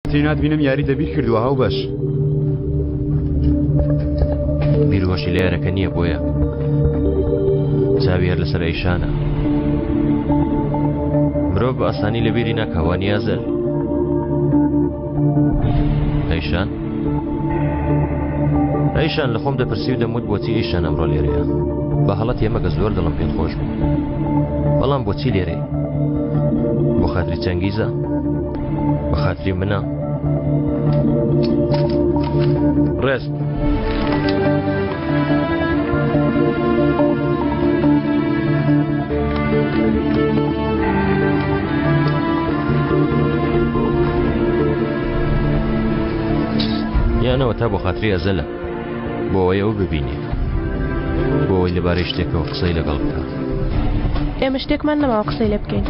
تێناتبینم یاری لەبیر کردووە هاوبەش. بیرهۆشی لە یارەکە نییە بۆیە چاوی هەر لەسەر ئەیشانە. مرۆڤ بە ئاسانی لەبیری ناکا وانییە ئەزەل؟ ئەیشان؟ ئەیشان لە خۆم دەپرسی و دەموت بۆچی ئەیشان ئەمڕۆ لێرەیە؟ بە هەڵە تێمەگە زۆر دڵم پێت خۆش بوو بەڵام بۆچی لێرەی؟ بۆ خاتری چەنگیزە؟ بە خاتری منە؟ ڕێست یانەوە تا بۆ خاتری ئەزەلە بۆ ئەوەی ئەو ببینێ بۆ ئەوەی لەبارەی شتێکەوە قسەی لەگەڵ بکە ئێمە شتێکمان نەماوە قسەی لێ بکەین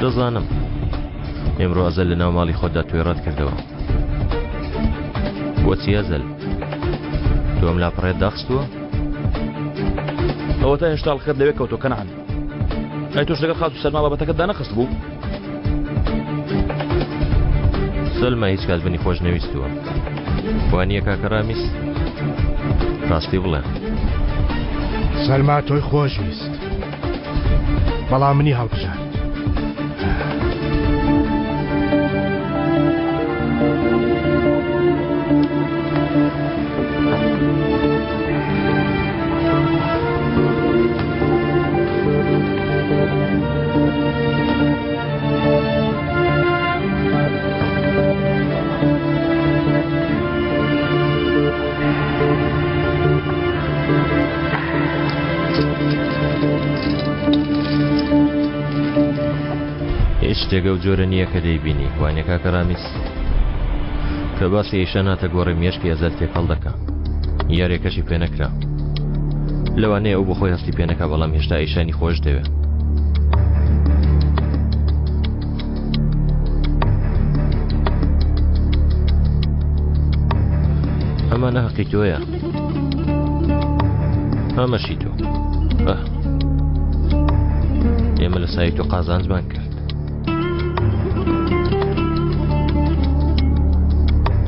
دەزانم ئێمڕۆ ئەزەل لە ناو ماڵی خۆتدا تۆی ڕەت کردەوە بۆچی ئەزەل تۆ ئەم لاپەڕێت داخستووە ئەوەتا هێشتا ئەڵقەکەت لەوێ کەوتووە کەنعان ئەی تۆش لەگەڵ خاتوو سەلما بابەتەکەت دانەخست بوو سەلما هیچ کات منی خۆش نەویستووە وانییە کاکە ڕامیس ڕاستی بڵێ سەلما تۆی خۆش ویست بەڵام منی هەڵبژارد. هیچ شتێک ئەو جۆرە نییە کە دەیبینی وانە کاکە ڕامیس کە باسی ئیشە ناتە گۆڕی مێشکی ئەزەل تێکەڵ دەکا یارێکەشی پێ نەکرا لەوانەیە ئەو بەخۆی هەستی پێ نەکا بەڵام هێشتا ئیشانی خۆش دەوێ ئەمانە هەقی تۆیە ئەمەشی تۆ ئێمە لە سای تۆ قازانجمان کرد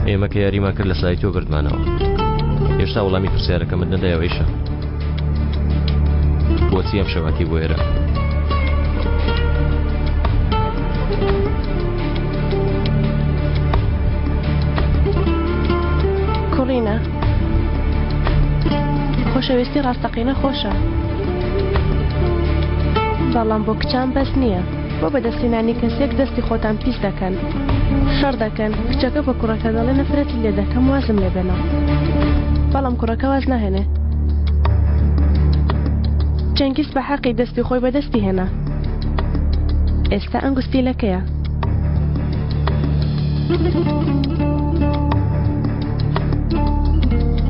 ئێمە کە یاریمان کرد لە سای تۆ بردمانەوە هێشتا وەڵامی پرسیارەکەمت نەدایەوە ئیشە بۆچی ئەم شەواتی بۆ ئێرە کوڕینە خۆشەویستی ڕاستەقینە خۆشە بەڵام بۆ کچان بەس نییە بۆ بەدەستهێنانی کەسێک دەستی خۆتان پیس دەکەن شەڕ دەکەن کچەکە بە کوڕەکە دەڵێ نەفرەتت لێ دەکەم وازم لێ بێنە بەڵام کوڕەکە واز ناهێنێ چەنگیز بە حەقی دەستی خۆی بەدەستی هێنا ئێستا ئەنگوستیلەکەیە.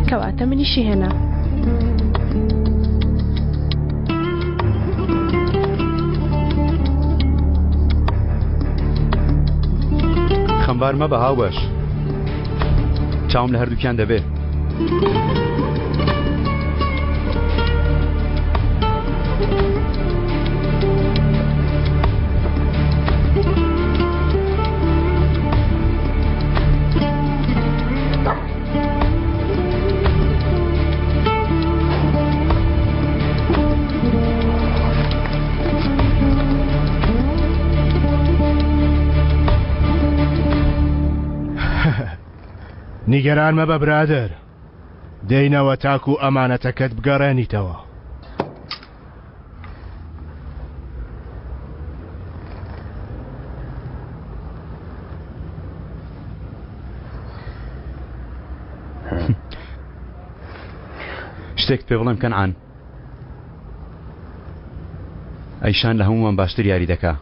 کەواتە منیشی هێنا. خەمبار مەبە هاوبەش چاوم لە هەردووکیان دەبێ. نیگەران مەبە برادەر دێینەوە تاکو ئەمانەتەکەت بگەڕێنیتەوە. شتێکت پێ بڵێم کەنعان ئەیشان لە هەموومان باشتر یاری دەکا.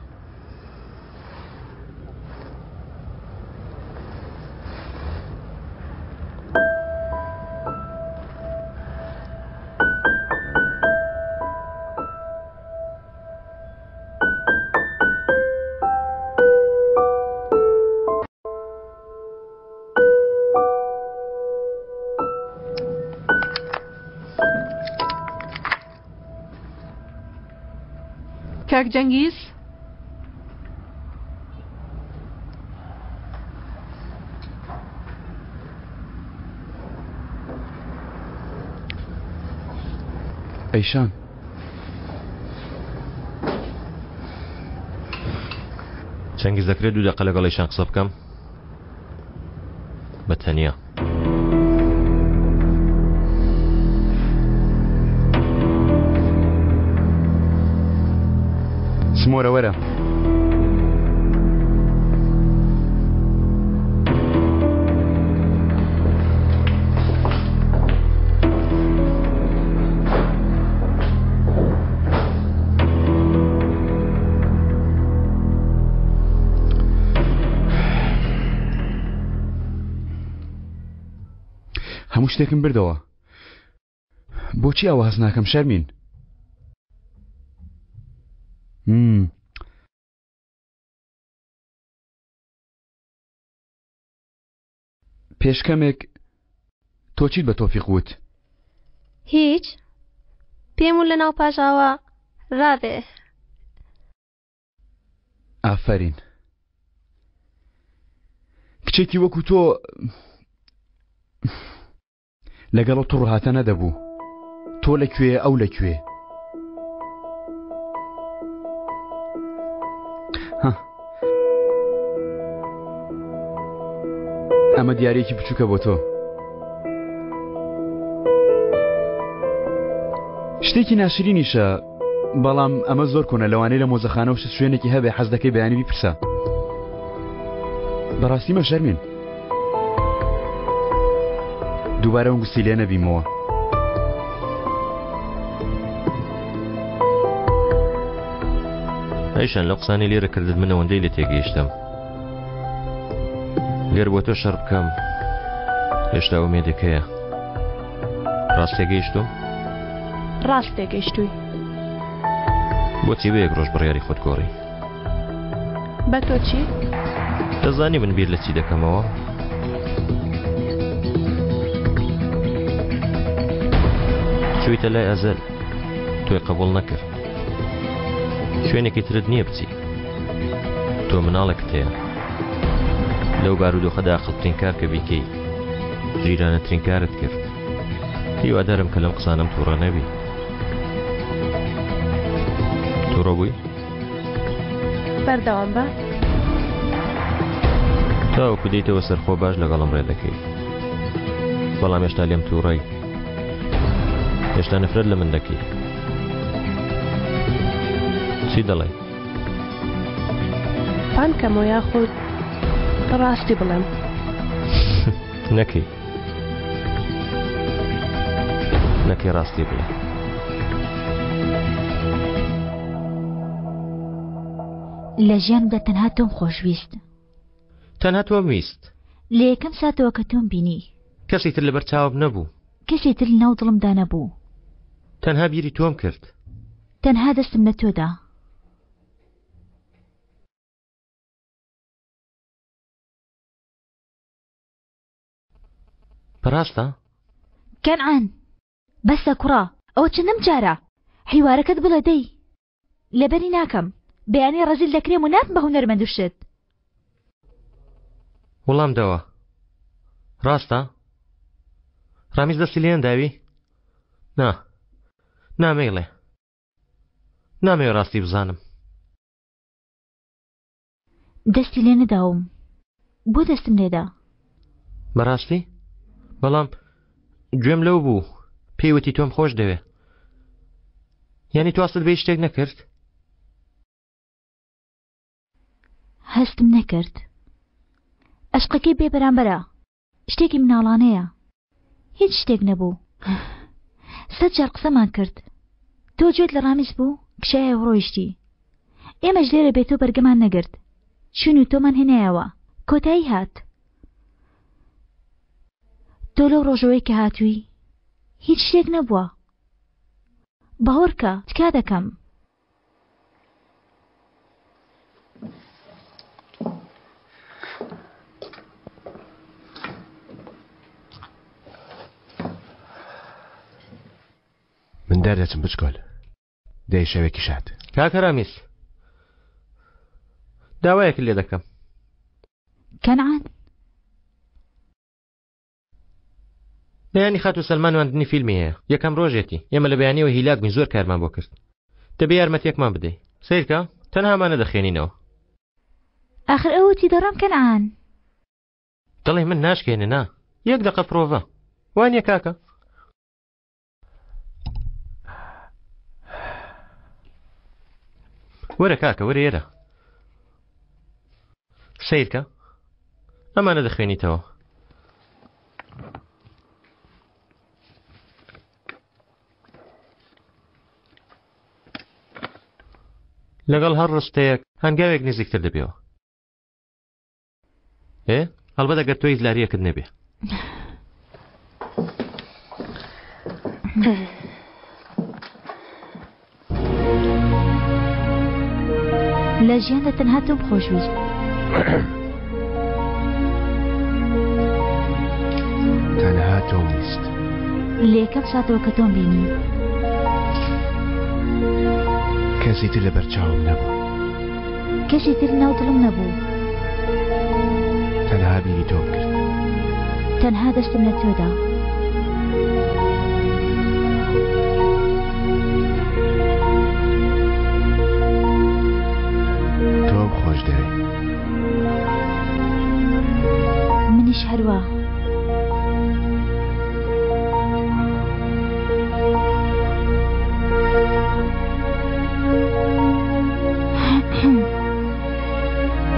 کاک جەنگیز؟ ئەیشان. چەنگیز دەکرێت دوو دەقە لەگەڵ ئەیشان قسە بکەم؟ بە تەنیا. سمۆرە وەرە. هەموو شتێکم بردەوە بۆچی ئەوە هەست ناکەم شەرمین پێش کەمێک تۆ چیت بە تۆفیق وت؟ هیچ پێم و لەناو پاژاوە ڕابێ. ئافەرین کچێکی وەکو تۆ لەگەڵ ئەو تڕهاتە نەدەبوو تۆ لە کوێ ئەو لە کوێ ئەمە دیارێکی بچووکە بۆ تۆ شتێکی ناشرینیشە بەڵام ئەمە زۆر کۆنە لەوانەیە لە مۆزەخانە و شت شوێنێکی هەبێ حەز دەکەی بەیانی بیپرسە بەڕاستی مە شەرمین دووبارە ئەو گوستی لێ نەبیمەوە ئەیشان لەو قسانەی لێرە کردت من ئەوەندەی لێ تێگەیشتم گەر بۆ تۆ شەڕ بکەم هێشتا ئومێدێک هەیە ڕاست تێگەیشتوم ڕاست تێگەیشتووی. بۆچی بە یەک ڕۆژ بڕیاری خۆت گۆڕی؟ بە تۆ چی؟ دەزانی من بیر لە چی دەکەمەوە؟ چوویتە لای ئەزەل تۆی قبوڵ نەکرد شوێنێکی ترت نییە بچی تۆ مناڵێکت هەیە لەو بارودۆخەدا ئەقڵترین کار کە بیکەی ژیرانەترین کارت کرد هیوادارم کە لەم قسانەم تووڕە نەبی تووڕە بووی؟ بەردەوام بە تاوەکو دێیتەوە سەرخۆ باش لەگەڵم ڕێ دەکەی بەڵام هێشتا لێم تووڕەی هێشتا نەفرەت لە من دەکەی چی دەڵێ پان کەمەوە یاخود ڕاستی بڵێم نەکەی نەکەی ڕاستی بڵێ لە ژیانمدا تەنها تۆم خۆشویست. تەنها تۆم ویست. لە یەکەم ساتەوە کە تۆم بینی. کەسی تر لەبەر چاوم نەبوو. کەسی تر لەناو دڵمدا نەبوو. تەنها بیری تۆم کرد. تەنها دەستم لە تۆدا. ڕاستە؟ کەنعان بەسە کوڕە ئەوە چەندەم جارە حیوارەکەت بڵێ دەی لەبەری ناکەم بەیانی ڕەزیل دەکرێم و نابم بە هونەرمەند و شت. وڵام دەوە ڕاستە؟ ڕامیز دەستی لێ نەداوی؟ نا نا مەیڵێ نامەوێ ڕاستی بزانم. دەستی لێ نەداوم بۆ دەستم لێدا؟ بەڕاستی؟ بەڵام گوێم لەو بوو پێی وتی تۆم خۆش دەوێ یعنی تۆ ئەسڵت بە هیچ شتێک نەکرد؟ هەستم نەکرد ئەشقەکەی بێ بەرامبەرە شتێکی مناڵانەیە هیچ شتێک نەبوو سەد جار قسەمان کرد تۆ گوێت لە ڕامیز بوو کشایەوە ڕۆیشتی ئێمەش لێرە بێ تۆ بەرگەمان نەگرت چوین و تۆمان هێنایەوە کۆتایی هات تۆ لەو ڕۆژەوەی کە هاتووی هیچ شتێک نەبووە باوەڕکە تکا دەکەم من دەردەچم بچکۆل دەی شەوێکی شاد کاکە رامیس داوایەکت لێ دەکەم کەنعان. بەیانی خاتوو سەلما نواندنی فیلمی هەیە یەکەم ڕۆژێتی ئێمە لە بەیانیەوە هیلاک بووین زۆر کارمان بۆ کرد دەبێ یارمەتیەکمان بدەی سەیرکە تەنها ئەمانە دەخوێنینەوە. ئاخر ئەو وتی دەڕۆم کەنعان. دڵی من ناشکێنێ نا یەک دەقە پرۆڤە وانیە کاکە؟ وەرە کاکە وەرە ئێرە سیرکە ئەمانە دەخوێنیتەوە لەگەڵ هەر ڕستەیەک هەنگاوێک نزیکتر دەبێەوە ئێ هەڵبەت ئەگەر تۆ هیچ لاریەکت نەبێ. لە ژیاندا تەنها تۆم خۆشویست. تەنها تۆم ویست. لە یەکەم ساتەوە کە تۆم بینی. کەسی تر لەبەر چاوم نەبوو. کەسی تر ناو دڵم نەبوو. تەنها بیری تۆم کرد. تەنها دەستم لە تۆدا. تۆم خۆش دەوێ. منیش هەروا.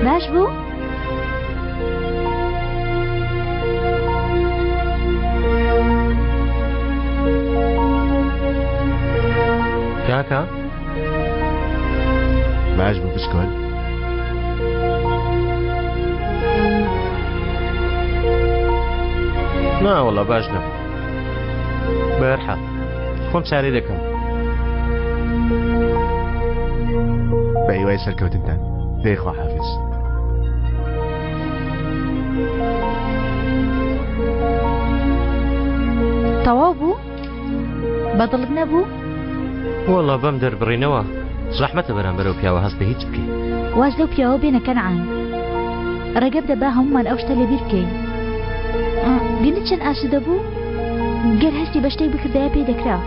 باش بوو؟ کاکە باش بوو بچکۆل ناوەڵە باش نەبوو بەرحاڵ خۆم چارەی دەکەم. بە هیوای سەرکەوتنتان دەی خواحافیز. تەواو بوو؟ بەدڵت نەبوو؟ وەڵا بەم دەربڕینەوە زەحمەتە بەرامبەر ئەو پیاوە هەست بە هیچ بکەی. واز لەو پیاوە بێنە کەنعان. ڕێگە بدە با هەموومان ئەو شتە لەبیر بکەین. بینیت چەند ئاسوودە بوو؟ گەر هەستی بە شتێک بکردایە پێی دەکرا.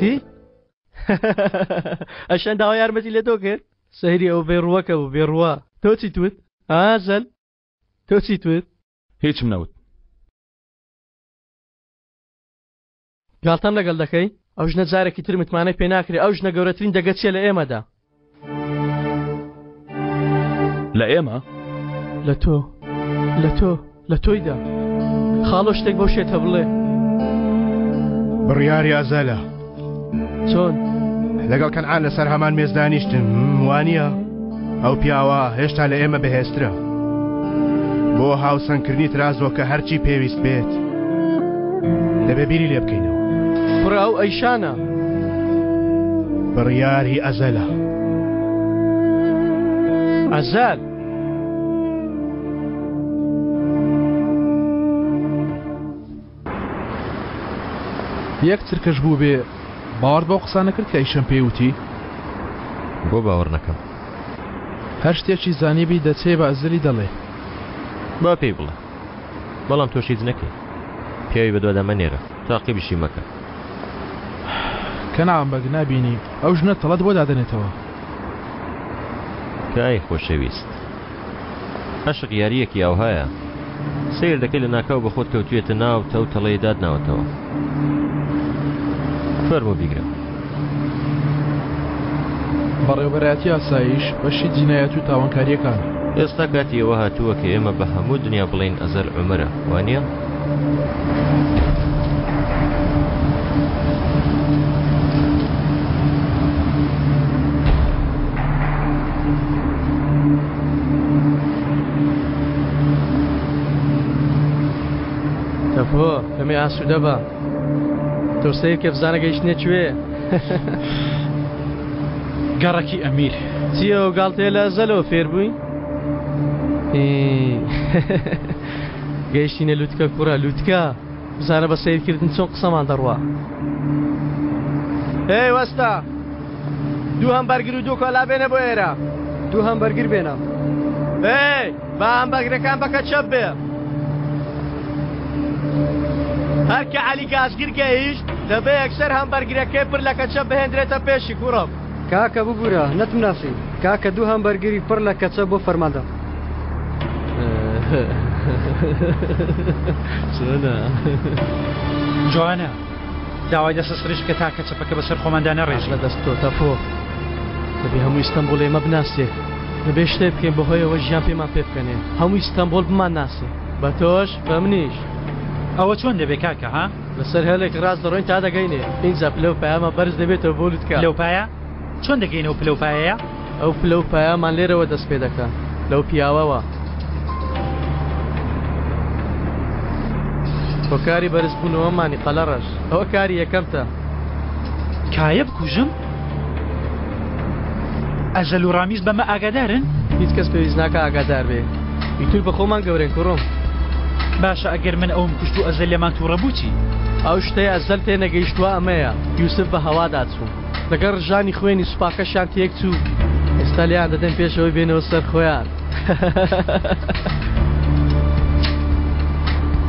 چی؟ ئەشەن داوا یارمەتی لە تۆ کرد؟ سەیری ئەو بێڕووەکە بوو بێڕووە تۆ چیت وت؟ ئازەل تۆ چیت وت؟ هیچم نەوت. گاڵتەم لەگەڵ دەکەی؟ ئەو ژنە جارێکی تر متمانەی پێ ناکرێ ئەو ژنە گەورەترین دەگەچیە لە ئێمەدا. لە ئێمە؟ لە تۆ لە تۆ لە تۆیدا خاڵۆ شتێک بەو شێتە بڵێ. بڕیاری ئەزەلە. چۆن؟ لەگەڵ کەنعان لەسەر هەمان مێز دانیشتن وانییە؟ ئەو پیاوە هێشتا لە ئێمە بەهێزترە. بۆ هاوسەنگکردنی ترازۆکە هەرچی پێویست بێت دەبێ بیری لێ بکەینەوە. کوڕە ئەو ئەیشانە. بڕیاری ئەزەلە. ئەزەل. یەک چرکەش بووبێ باوەڕت بەو قسانە کرد کە ئیشەم پێی وتی؟ بۆ باوەڕ نەکەم؟ هەر شتێکی زانیبی دەچێ بە ئەزەلی دەڵێ. با پێی بڵێ. بەڵام تۆش هیچ نەکەی. پیاوی بەدوادا مەنێرە. تاقیبیشی مەکە. کەنعان بەگ نابینی ئەو ژنە تەڵەت بۆ دادەنێتەوە. کای خۆشەویست. عەشق یارییەکی ئاوهایە. سەیر دەکەی لەناکاو بەخۆت کەوتویەتە ناو تەو تەڵەی داتناوەتەوە. فەرموو بیگرە. بەڕێوەبەرایەتی ئاسایش، بەشی جینایەت و تاوانکارییەکان. ئێستا کاتی ئەوە هاتووە کە ئێمە بە هەموو دنیا بڵێین ئەزەل عومەرە، وانییە؟ تەپۆ کەمێ ئاسوودە بە. تۆ سەیر کە بزانە گەیشتنە کوێ. گەڕەکی ئەمیر. چییە ئەو گاڵتەیە لە ئەزەلەوە فێر بووی؟ گەیشتینە لوتکە کوڕە لوتکە بزانە بە سەیرکردن چۆن قسەمان دەڕوا. هێی وەستا دوو هەمبەرگر و دوو کۆلا بێنە بۆ ئێرە. دوو هەمبەرگر بێنە. هێی با هەمبەرگرەکان بە کەچەپ بێ. هەر کە عەلی گازگر گەیشت دەبێ یەکسەر هەمبەرگرەکەی پر لە کەچەپ بهێندرێتە پێشی کوڕم. کاکە ببورە نەتمناسی. کاکە دوو هەمبەرگری پڕ لە کەچەپ بۆ فەرماندە. چۆنە؟ جوانە. داوای دەستە سڕیش بکە تا کەچەپەکە بەسەر خۆماندا نەڕێژین. لە دەست تۆ تەفۆ. دەبێ هەموو ئیستەنبوڵ ئێمە بناسێ. دەبێ شتێک بکەین بەهۆیەوە ژیان پێمان پێ بکەنێ. هەموو ئیستەنبوڵ بمانناسێ. بە تۆش، بە منیش. ئەوە چۆن دەبێ کاکە ها؟ لەسەر هێڵێکی ڕاست دەڕۆین تا دەگەینێ. ئینجا پلە و پایەمان بەرز دەبێتەوە بۆ لوتکە. پلە و پایە؟ چۆن دەگەینە ئەو پلە و پایەیە؟ ئەو پلە و پایەمان لێرەوە دەست پێ دەکا. لەو پیاوەوە. هۆکاری بەرزبوونەوەمانی قەلەڕەش. ئەوە کاری یەکەمتە. کایە بکوژم؟ ئەزەل و ڕامیز بەمە ئاگادارن؟ هیچ کەس پێویست ناکا ئاگادار بێ. ئیتر بە خۆمان گەورەین کوڕم. باشە ئەگەر من ئەوم کوشت و ئەزەل لێمان تووڕە بوو چی؟ ئەو شتەی ئەزەل تێنەگەیشتووە ئەمەیە، یوسف بە هەوادا چوو. لەگەڵ ڕژانی خوێنی سوپاکەشیان تێک چوو. ئێستا لێیان دەدەن پێش ئەوەی بێنەوە سەر خۆیان.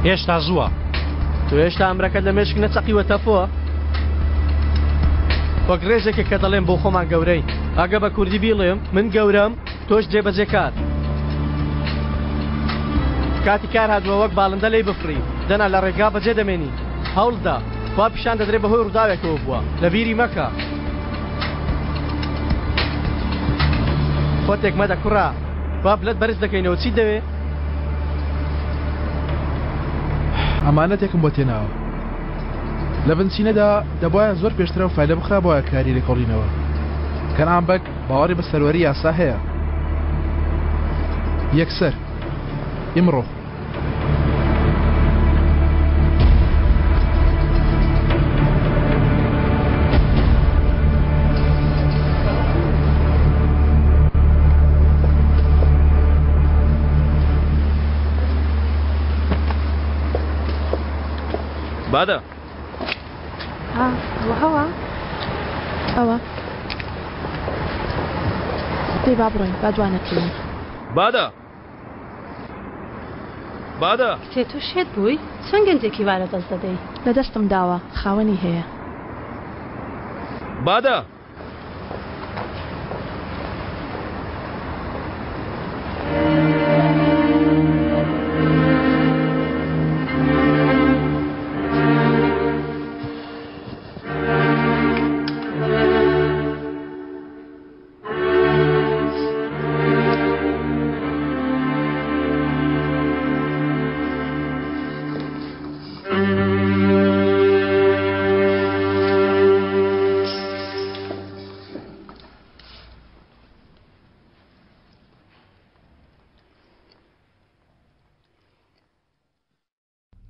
هێشتا زووە. تۆ هێشتا ئەمرەکەت لە مێشک نەچەقیوە تەفۆ؟ وەک ڕێزێکە کە دەڵێم بۆ خۆمان گەورەین. ئەگە بە کوردی بیڵێم من گەورەم تۆش جێبەجێکار. کاتی کار هاتووە وەک باڵندە لێی بفڕی دەنا لە ڕێگا بەجێ دەمێنی. هەوڵدە وا پیشان دەدرێ بەهۆی ڕووداوێکەوە بووە لەبیری مەکە. خۆتێک مەدە کوڕە با پلەت بەرز دەکەینەوە چیت دەوێ؟ ئەمانەتێکم بۆ تێناوە. لە بنچینەدا دەبوایە زۆر پێشتر ئەو فایلە بخرابوایە کاری لێکۆڵینەوە. کەنعان بەگ باوەڕی بە سەروەری یاسا هەیە. یەکسەر. ئیمڕۆ. بادە. ها ئەوە هەوا ئەوە دەی با بڕۆین با دوانەکەوین. بادە بادە. کچێ تۆ شێت بووی؟ چۆن گەنجێکی وا لەدەست دەدەی؟ لەدەستم داوە خاوەنی هەیە. بادە.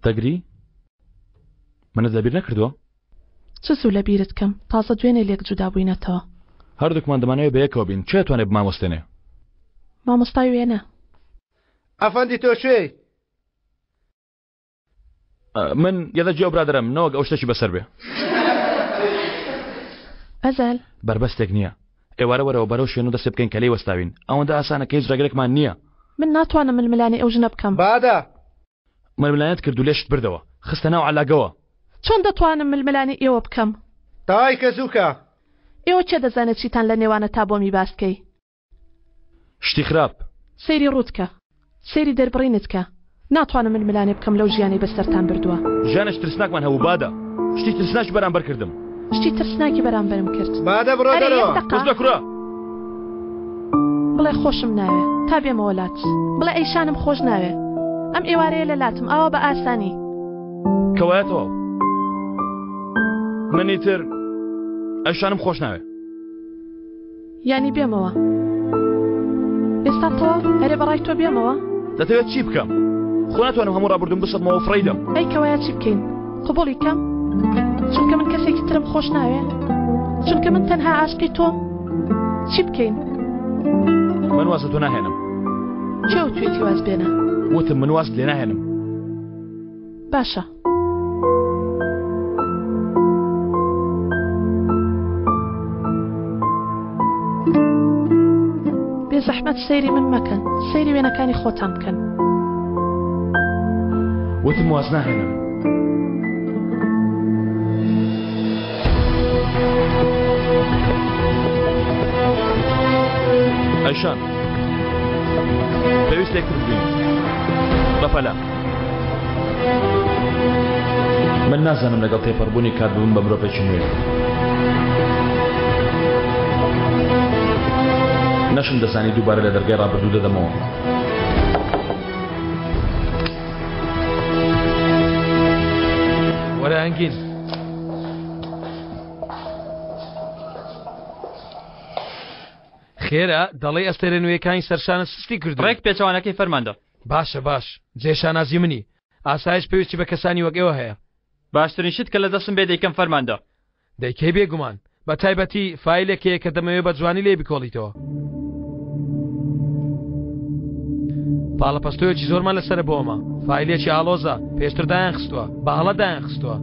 دەگری؟ منت لەبیر نەکردووە؟ چ زوو لەبیرت کەم تازە دوێنێ لێک جودا بووینەتەوە. هەردووکمان دەمانەوێ بەیەکەوە بین کێ ئەتوانێ بمانوەستێنێ؟ مامۆستای وێنە. ئەفەندی تۆ کوێی؟ من یەدەگی ئەو برادەرەم نەوەک ئەو شتێکی بەسەر بێ. ئەزەل. بەربەستێک نییە. ئێوارە وەرەوە بەرەو شوێن و دەست پێ بکەین کە لێی وەستاوین. ئەوەندە ئاسانە کە هیچ ڕێگرێکمان نییە. من ناتوانم ململانێی ئەو ژنە بکەم. بادە. ململانێت کرد و لێشت بردەوە. خستە ناو عەلاگەوە. چۆن دەتوانم ململانێی ئێوە بکەم؟ دایکە زووکە. ئێوە کێ دەزانێت چیتان لە نێوانە تا بۆمی باس کەی؟ شتی خراپ. سەیری ڕووت کە. سەیری دەربڕینت کە. ناتوانم ململانێ بکەم لەو ژیانەی بەسەرتان بردووە. ژیانێکی ترسناکمان هەبوو بادە. شتی ترسناکی بەرامبەر کردم. شتی ترسناکی بەرامبەرم کرد. بادە بڕۆ ئەرێ یەک دەرەوە. دەقە. وزە کوڕە. بڵێ خۆشم ناوێ تا بێمەوە لات. بڵێ ئەیشانم خۆش ناوێ. ئەم ئێوارەیە لە لاتم ئاوا بە ئاسانی. کەوایە تەواو. من ئیتر ئەیشانم خۆش ناوێ. یانی بێمەوە ئێستا تەواو ئەرێ بەڕای تۆ بێمەوە؟ دەتەوێت چی بکەم؟ خۆ ناتوانم هەموو ڕابردووم بسڕمەوە فڕێی دەم. ئەی کەوایە چی بکەین؟ قبوڵی کەم؟ چونکە من کەسێکی ترم خۆش ناوێ؟ چونکە من تەنها عاشقی تۆم چی بکەین؟ من واز لە تۆ ناهێنم. کێ وتوێتی واز بێنە؟ وتم من وازت لێ ناهێنم. باشە. بێزەحمەت سەیری من مەکەن سەیری وێنەکانی خۆتان بکەن. وتم واز ناهێنم. ئەیشان پێویست یەکتر ببینین بەپەلە من نازانم لەگەڵ تێپەڕبوونی کات ببم بە مرۆڤێکی نوێ نەشم دەزانی دووبارە لە دەرگای ڕابردوو دەدەمەوە وەرە ئەنگین خێرا دەڵێ ئەستێرە نوێیەکانی سەرشانە سستی کردو ڕێک پێچەوانەکەی فەرماندە باشە باش جێ شانازی منی ئاسایش پێویستی بە کەسانی وەک ئێوە هەیە باشترین شت کە لە دەستم بێ دەیکەم فەرماندە دەیکەی بێگومان بە تایبەتی فایلێک هەیە کە دەمەوێ بە جوانی لێی بکۆڵیتەوە. پاڵەپەستۆیەکی زۆرمان لەسەرە بۆ ئەمە. فایلێکی ئاڵۆزە، پێشتر دایان خستووە، بە هەڵە دایان خستووە.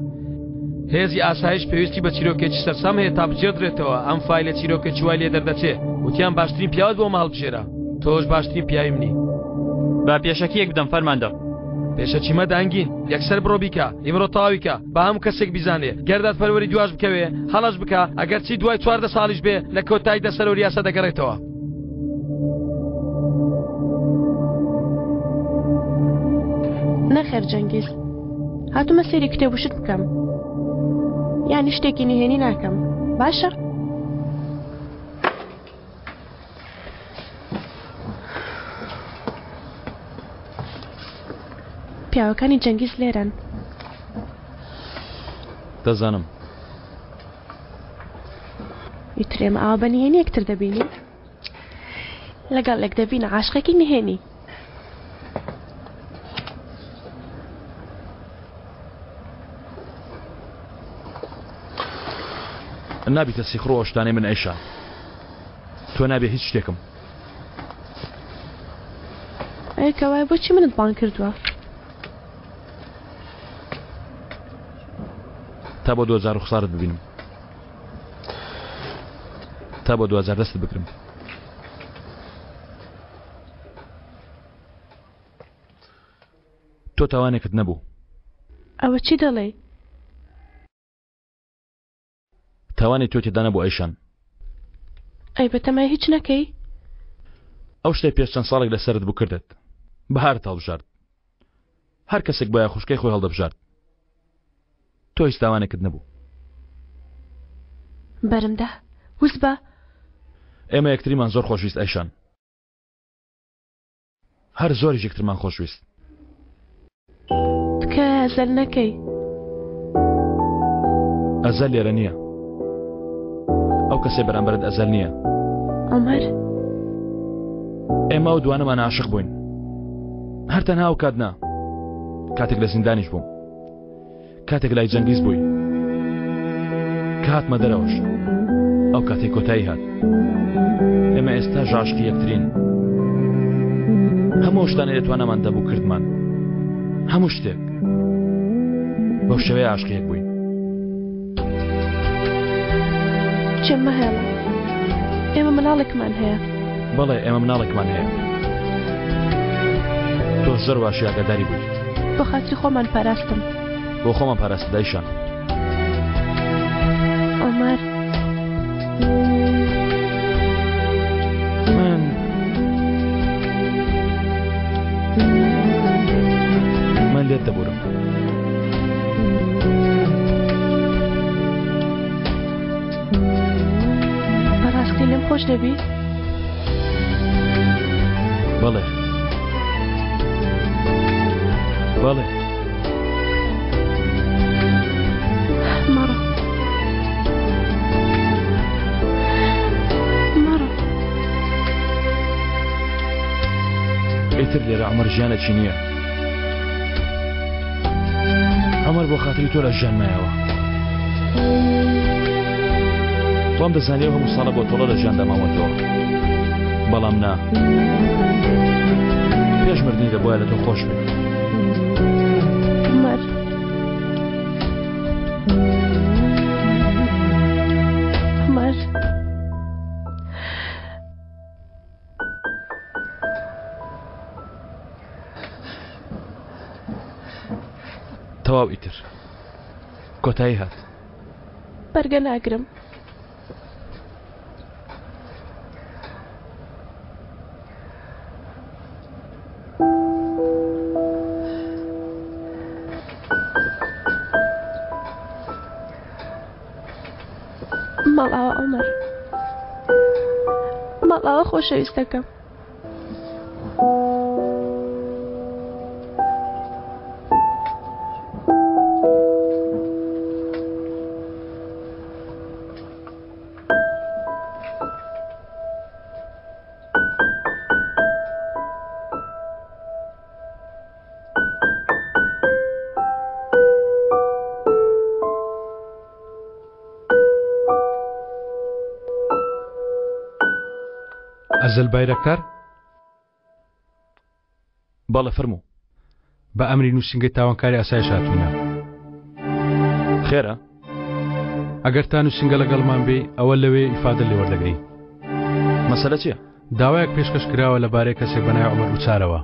هێزی ئاسایش پێویستی بە چیرۆکێکی سەرسام هەیە تا بگێڕدرێتەوە، ئەم فایلە چیرۆکێکی وای لێ دەردەچێ. وتیان باشترین پیاوت بۆ ئەمە هەڵبژێرە. تۆش باشترین پیاوی منی. با پێشەکییەک بدەم فەرماندە. پێشەکی مەدە ئەنگین، یەکسەر بڕۆ بیکە، ئیمڕۆ تەواوی کە. با هەموو کەسێک بیزانێ گەر دادپەروەری دواش بکەوێ هەڵەش بکا ئەگەرچی دوای 14 ساڵیش بێ لە کۆتاییدا سەرۆری یاسا دەگەڕێتەوە. نەخێر جەنگیز هاتومە سەیری کتێب و شت بکەم یانی شتێکی نهێنی ناکەم باشە؟ پیاوەکانی جەنگیز لێرەن. دەزانم. ئیتر ئێمە ئاوا بە نهێنی یەکتر دەبینین؟ لەگەڵ یەک دەبینە عاشقێکی نهێنی. نابیتە سیخڕ و ئەو شتانەی من ئەیشا. تۆ نابێ هیچ شتێکم. ئەی کەوایە بۆچی منت بانگ کردووە؟ تا بۆ دوجار ڕوخسارت ببینم. تا بۆ دوجار دەستت بگرم. تۆ تاوانێکت نەبوو. ئەوە چی دەڵێی؟ تاوانی تۆ تێدا نەبوو ئەیشان. ئەی بەتەمای هیچ نەکەی؟ ئەو شتەی پێش چەند ساڵێک لەسەرت بوو کردت. بەهارت هەڵبژارد. هەر کەسێک بایە خوشکەی خۆی هەڵدەبژارد. تۆ هیچ تاوانێکت نەبوو. بەرمدە. وس بە. ئێمە یەکتریمان زۆر خۆشویست ئەیشان. هەر زۆریش یەکترمان خۆشویست. تکایە ئەزەل نەکەی. ئەزەل لێرە نییە. ئەو کەسەی بەرامبەرت ئەزەل نییە. عومەر. ئێمە ئەو دوانەمان عاشق بووین. هەر تەنها ئەو کات نا. کاتێک لە زیندانیش بووم. کاتێک لای جەنگیز بووی کە هاتمە دەرەوەش ئەو کاتێک کۆتایی هات ئێمە ئێستا ژاشکی یەکترین هەموو شتانە لە توانامان دەبوو کردمان هەموو شتێک بەو شێوەیە عاشقی یەک بووین چێم مەهێڵە ئێمە مناڵێکمان هەیە بەڵێ ئێمە مناڵێکمان هەیە تۆ زۆر باشی ئاگاداری بوویت بۆ خاتری خۆمان پاراستم بۆ خۆمان پاراست دایشان عمر من من لێت دەبورم بەڕاستی لێم خۆش دەبی؟ بەڵێ بەڵێ مەڕۆ مەڕۆ ئیتر لێرە عمر ژیانێکی نییە عمر بۆ خاتری تۆ لە ژیان مایەوە. وام دەزانی ئەو هەموو ساڵە بۆ تۆڵە لە ژیاندا ماوەتەوە. بەڵام نا. پێش مردنی دەبوایە لە تۆ خۆش بێت. عومەر. عومەر. تەواو ئیتر کۆتایی هات. بەرگە ناگرم. ماڵئاوا عومەر. ماڵئاوا خۆشەویستەکەم. ئەزەل بایرەکتار؟ بەڵێ فەرموو. بە ئەمری نووسینگەی تاوانکاری ئاسایش هاتووینە. خێرە؟ ئەگەر تا نووسینگە لەگەڵمان بێی ئەوە لەوێ ئیفادە لێ وەردەگرین. مەسەلە چییە؟ داوایەک پێشکەش کراوە لەبارەی کەسێک بە ناوی عومەر ئوچارەوە.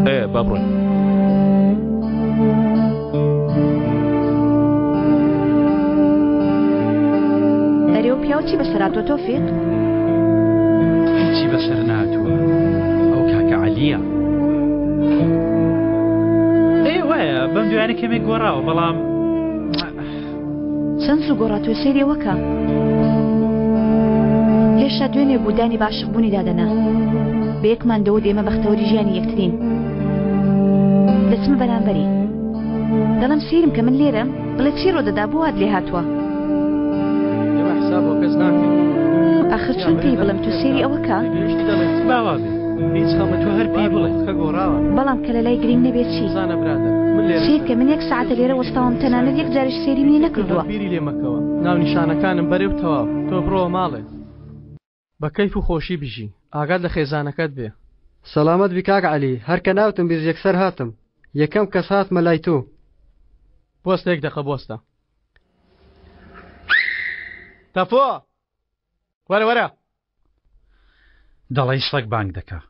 ئێ با بڕۆین. ئەرێ و پیاو چی بەسەر هاتووە تۆفیق؟ هیچی بەسەر نهاتووە ئەو کاکە عەلییە. ئێ وایە بەم دوایانە کەمێک گۆڕاوە بەڵام چەند زوو گۆڕا تۆ سەیری ئەوە کە هێشتا دوێنێ بوو دانی بە عاشق بوونی دادەنا بە یەکمان دەوت ئێمە بەختەوەری ژیانی یەکترین دەچمە بەرامبەری دەڵێم سەیرم کە من لێرەم بڵێ چی ڕۆدەدا بۆ وات لێ هاتووە ئاخر چۆن پێی بڵێم تۆ سەیری ئەوە کە بەڵام کە لەلای گرینگ نەبێت چی سەیر کە من یەک سەعاتە لێرە وەستاوم تەنانەت یەک جاریش سەیری منی نەکردووە. بیری لێ مەکەوە ناونیشانەکانم بەرێ و تەواو تۆ بڕۆوە ماڵێ. بە کەیف و خۆشی بژی ئاگات لە خێزانەکەت بێ. سەلامەت بی کاک عەلی هەر کە ناوتم بیست یەکسەر هاتم یەکەم کەس هاتمە لای تۆ. بوەستە یەک دەقە بوەستە. تەفۆ وەرە وەرە. دەڵێی سەگ بانگ دەکا.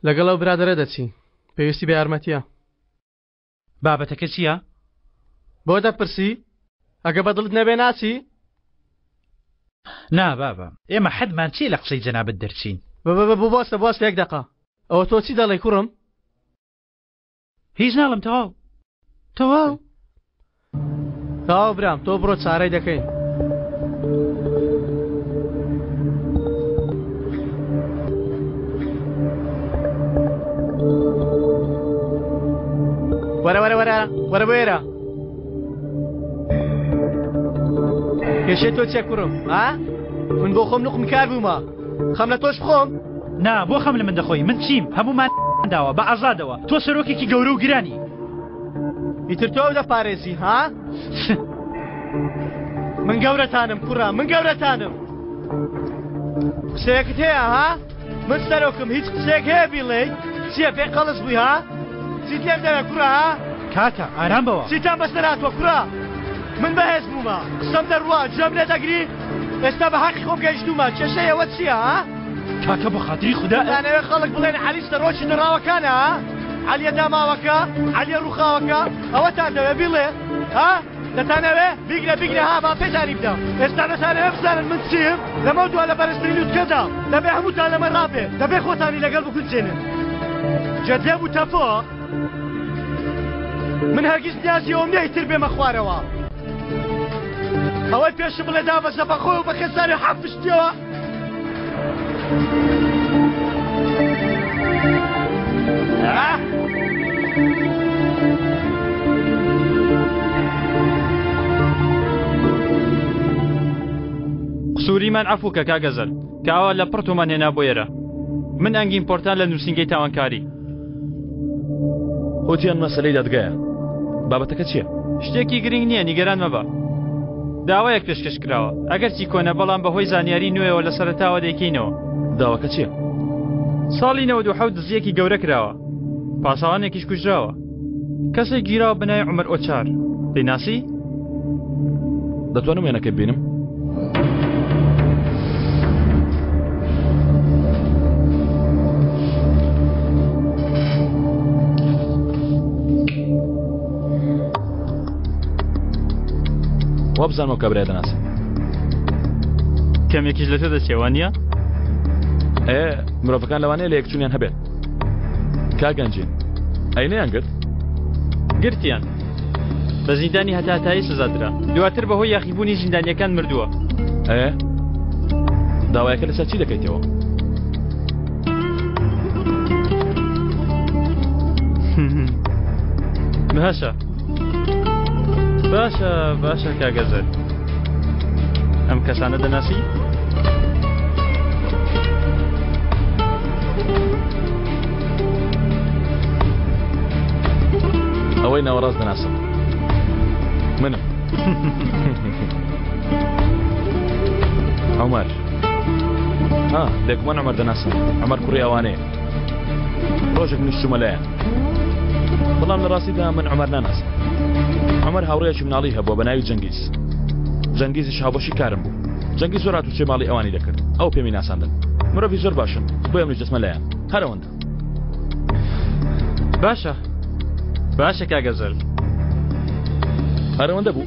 لەگەڵ ئەو برادەرە دەچی پێویستی بە یارمەتیە. بابەتەکە چییە؟ بۆ دەپرسی؟ ئەگە بەدڵت نەبێ ناچی؟ نا بابە ئێمە حەدمان چییە لە قسەی جەنابت دەرچین؟ بۆستە بۆستە یەک دەقە ئەوە تۆ چی دەڵێی کوڕم؟ هیچ ناڵم تەواو تەواو. تەواو برام تۆ بڕۆ چارەی دەکەین. وەرە وەرە وەرە وەرە بۆ ئێرە کێشەی تۆ چیە کوڕم ها من بۆ خۆم نوقم کار بوومە خەم لە تۆش بخۆم نا بۆ خەم لە من دەخۆی من چیم هەموومان داوە بە ئازادەوە تۆ سەرۆکێکی گەورە و گرانی ئیتر تۆ ئەو دەپارێزی ها من گەورەتانم کوڕە من گەورەتانم قسەیەکت هەیە ها من سەرۆکم هیچ قسەیەک هەیە بیڵێی چییە پێ قەڵس بووی ها چیت لێم دەوێ کوڕە ها کاکە ئارام بەوە چیتان بەسەر هاتووە کوڕە من بەهێز بوومە قسەم دەڕوا گوێم لێ دەگری ئێستا بە حەقی خۆم گەیشتوومە کێشەی ئەوە چییە ها کاکە بۆ خاتری خودا دانەوێ خەڵک بڵێن عەلی سەرۆکی دڕاوەکانە ها عەلیە داماوەکە عەلیە ڕووخاوەکە ئەوەتان دەوێ بیڵێ ها دەتانەوێ بیگرە بیگرە ها با پێتانی بدەم ئێستا دەتانەوێ بزانن من چیم لەمە دوا لە بەرزترین لوتکەدا دەبێ هەمووتان لەمە ڕابێ دەبێ خۆتانی لەگەڵ بگونجێنن جێت لێ بوو تەفۆ من هەرگیز نیازی ئەوم نییە ئیتر بێمە خوارەوە ئەوەی پێشم بڵێ دابەزە بە خۆی و بە خێزانی حەفشتیەوە سووریمان عەفوو کە کاک ئەزەل کە ئاوا لە پڕ تۆمان هێنا بۆ ئێرە. من ئەنگین پۆرتان لە نووسینگەی تاوانکاری. وتیان مەسەلەی دادگایە. بابەتەکە چییە؟ شتێکی گرنگ نییە، نیگەران مەبە. داوایەک پێشکەش کراوە. ئەگەرچی کۆنە، بەڵام بەهۆی زانیاری نوێیەوە لە سەرەتاوە دەیکەینەوە. داواکە چییە؟ ساڵی 97 دزییەکی گەورە کراوە. پاسەوانێکیش کوژراوە. کەسێک گیراوە بە ناوی عومەر ئۆچار. دەیناسی؟ دەتوانم وێنەکەی ببینم؟ وابزانم ئەو کابرایە دەناسم. کەمێکیش لە تۆ دەچێ وانییە؟ ئێ مرۆڤەکان لەوانەیە لە یەکچوونیان هەبێت. کاک گەنجین ئەی نەیان گرت؟ گرتیان. بە زیندانی هەتاهەتایی سزا درا. دواتر بەهۆی یاخیبوونی زیندانیەکان مردووە. ئێ داوایەکە لەسەر چی دەکەیتەوە؟ باشە باشە باشە کاگەزەر ئەم کەسانە دەناسی؟ ئەوەی ناوەڕاست دەناسم منم عمر ها بێگومان عمر دەناسم عمر کوڕی ئەوانەیە ڕۆژێک منیش چوومە لایان بەڵام لە ڕاستیدا من عمر ناناسم عمر هاوڕێیەکی مناڵی هەبووە بە ناوی جەنگیز جەنگیزیش هاوبەشی کارم بوو جەنگیز زۆر هاتوچۆی ماڵی ئەوانی دەکرد ئەو پێمی ناساندن مرۆڤی زۆر باشن بۆیە منیش دەچمە لایان هەر ئەوەندە باشە باشە کاک ئەزەل هەر ئەوەندە بوو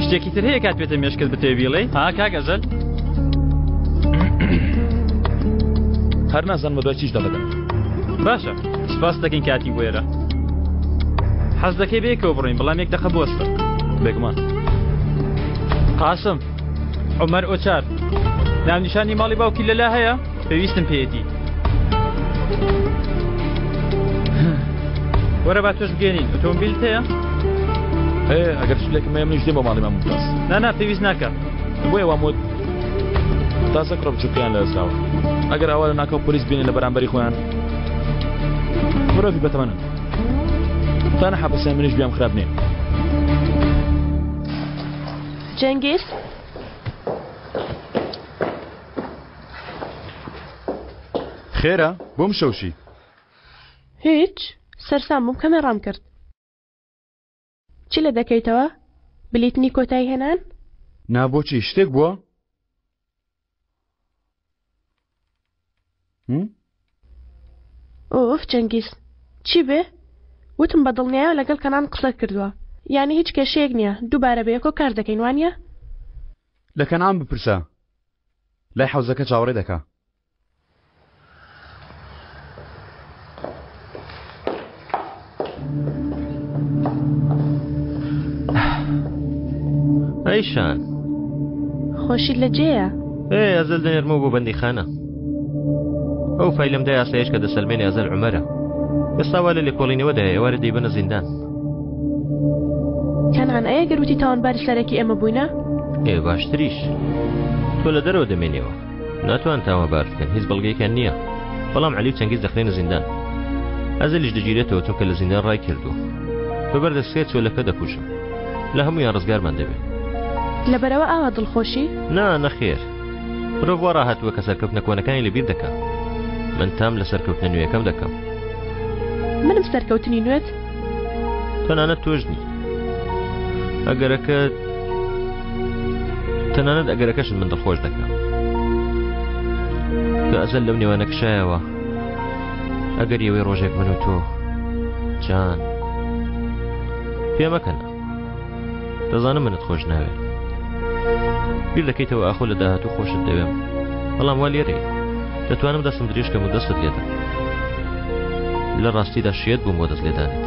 شتێکی تر هەیە کات پێتە مێشکت بتەوێ بیڵێی ها کاک ئەزەل هەر نازانم بەدوای چیشدا دەگەم باشە سپاس دەکەین کاتی بۆ ئێرە حەز دەکەی بەیەکەوە بڕۆین بەڵام یەک دەقە بوەستە بێگومان قاسم عومەر ئۆچار ناونیشانی ماڵی باوکی لەلا هەیە پێویستم پێیەتی وەرە با تۆش بگەێنین ئۆتۆمبیلت هەیە هەیە ئەگەر شلێکم هەیە منیش دێم بۆ ماڵی مام ممتاز نا نا پێویست ناکە بۆیە وام وت تازە کوڕە بچووکەیان لەدەستداوە ئەگەر ئاوا لە ناکاو پۆلیس بینن لە بەرامبەری خۆیان مرۆڤی بەتەمەنن تا نەحەپەسێن منیش بیام خراپ نییە جەنگیز خێرە بۆ مشەوشی؟ هیچ سەرسام بووم کەمێ ڕام کرد. چی لێ دەکەیتەوە؟ بلیتنی کۆتایی هێنان؟ نا بۆچی شتێک بووە؟ ئۆف جەنگیز چی بێ؟ وتم بە دڵنیایەوە لەگەڵ کەنان قسە کردووە یانی هیچ کێشەیەک نییە دووبارە بەیەکۆ کار دەکەین وانییە؟ لە کەنعان بپرسە لای حەوزەکە چاوەڕێ دەکا. ئەی شان خۆشیت لە جێیە؟ ئێ ئەزەل دەنێرمەوە بۆ بەندیخانە ئەو فایلەم دای ئاسایش کە دەسەلمێنێ ئەزەل عومەرە ئێستا وا لە لێکۆڵینەوەدایە ئێوارە دەیبەنە زیندان کەنعان ئەی ئەگەر وتی تاوانباری سەرەکی ئێمە بووینە؟ ئێ باشتریش تۆ لە دەرەوە دەمێنیەوە ناتوان تاوانبار بکەن هیچ بەڵگەیەکیان نییە بەڵام عەلی و چەنگیز دەخرێنە زیندان ئەزەلیش دەگیرێتەوە چونکە لە زیندان ڕای کردووە بە بەردەسکێ چۆلەکە دەکوژم لە هەمویان ڕزگارمان دەبێت لەبەرەوە ئاوا دڵخۆشی؟ نا نەخێر مرۆڤ وا ڕاهاتووە کە سەرکەوتنە کۆنەکانی لەبیر دەکا من تام لە سەرکەوتنە نوێیەکەم دەکەم منم سەرکەوتنی نوێت؟ تەنانەت تۆش نی ئەگەرەکە تەنانەت ئەگەرەکەشت من دڵخۆش دەکەم کە ئەزەل لەو نێوانە کشایەوە ئەگەر یەوەی ڕۆژێک من و تۆ جان پێ مەکەنە دەزانم منت خۆش ناوێت بیر دەکەیتەوە ئاخۆ لە داهاتوو خۆشت دەوێم بەڵام وا لێرەی دەتوانم دەستم درێژکەم و دەستت لێدەم لە ڕاستیدا شێت بووم بۆ دەست لێدانت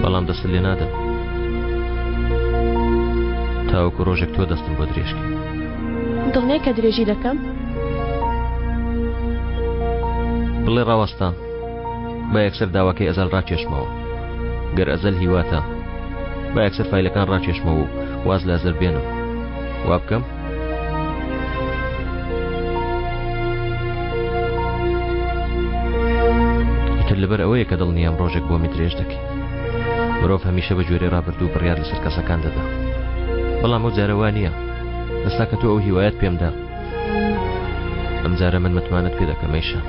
بەڵام دەستت لێ نادەم تاوەکو ڕۆژێک تۆ دەستم بۆ درێژکەی دڵنیای کە درێژی دەکەم بڵێ ڕاوەستە با یەکسەر داواکەی ئەزەل ڕاکێشمەوە گەر ئەزەل هیواتە با یەکسەر فایلەکان ڕاکێشمەوە و واز لە ئەزەل بێنم وا بکەم؟ ئیتر لەبەر ئەوەیە کە دڵنیام ڕۆژێک بۆمی درێژ دەکەی مرۆڤ هەمیشە بە گوێرەی ڕابردوو بڕیار لەسەر کەسەکان دەدا بەڵام ئەو جارە وا نییە ئێستا کە تۆ ئەو هیوایەت پێمدا ئەم جارە من متمانەت پێ دەکەم ئەیشان.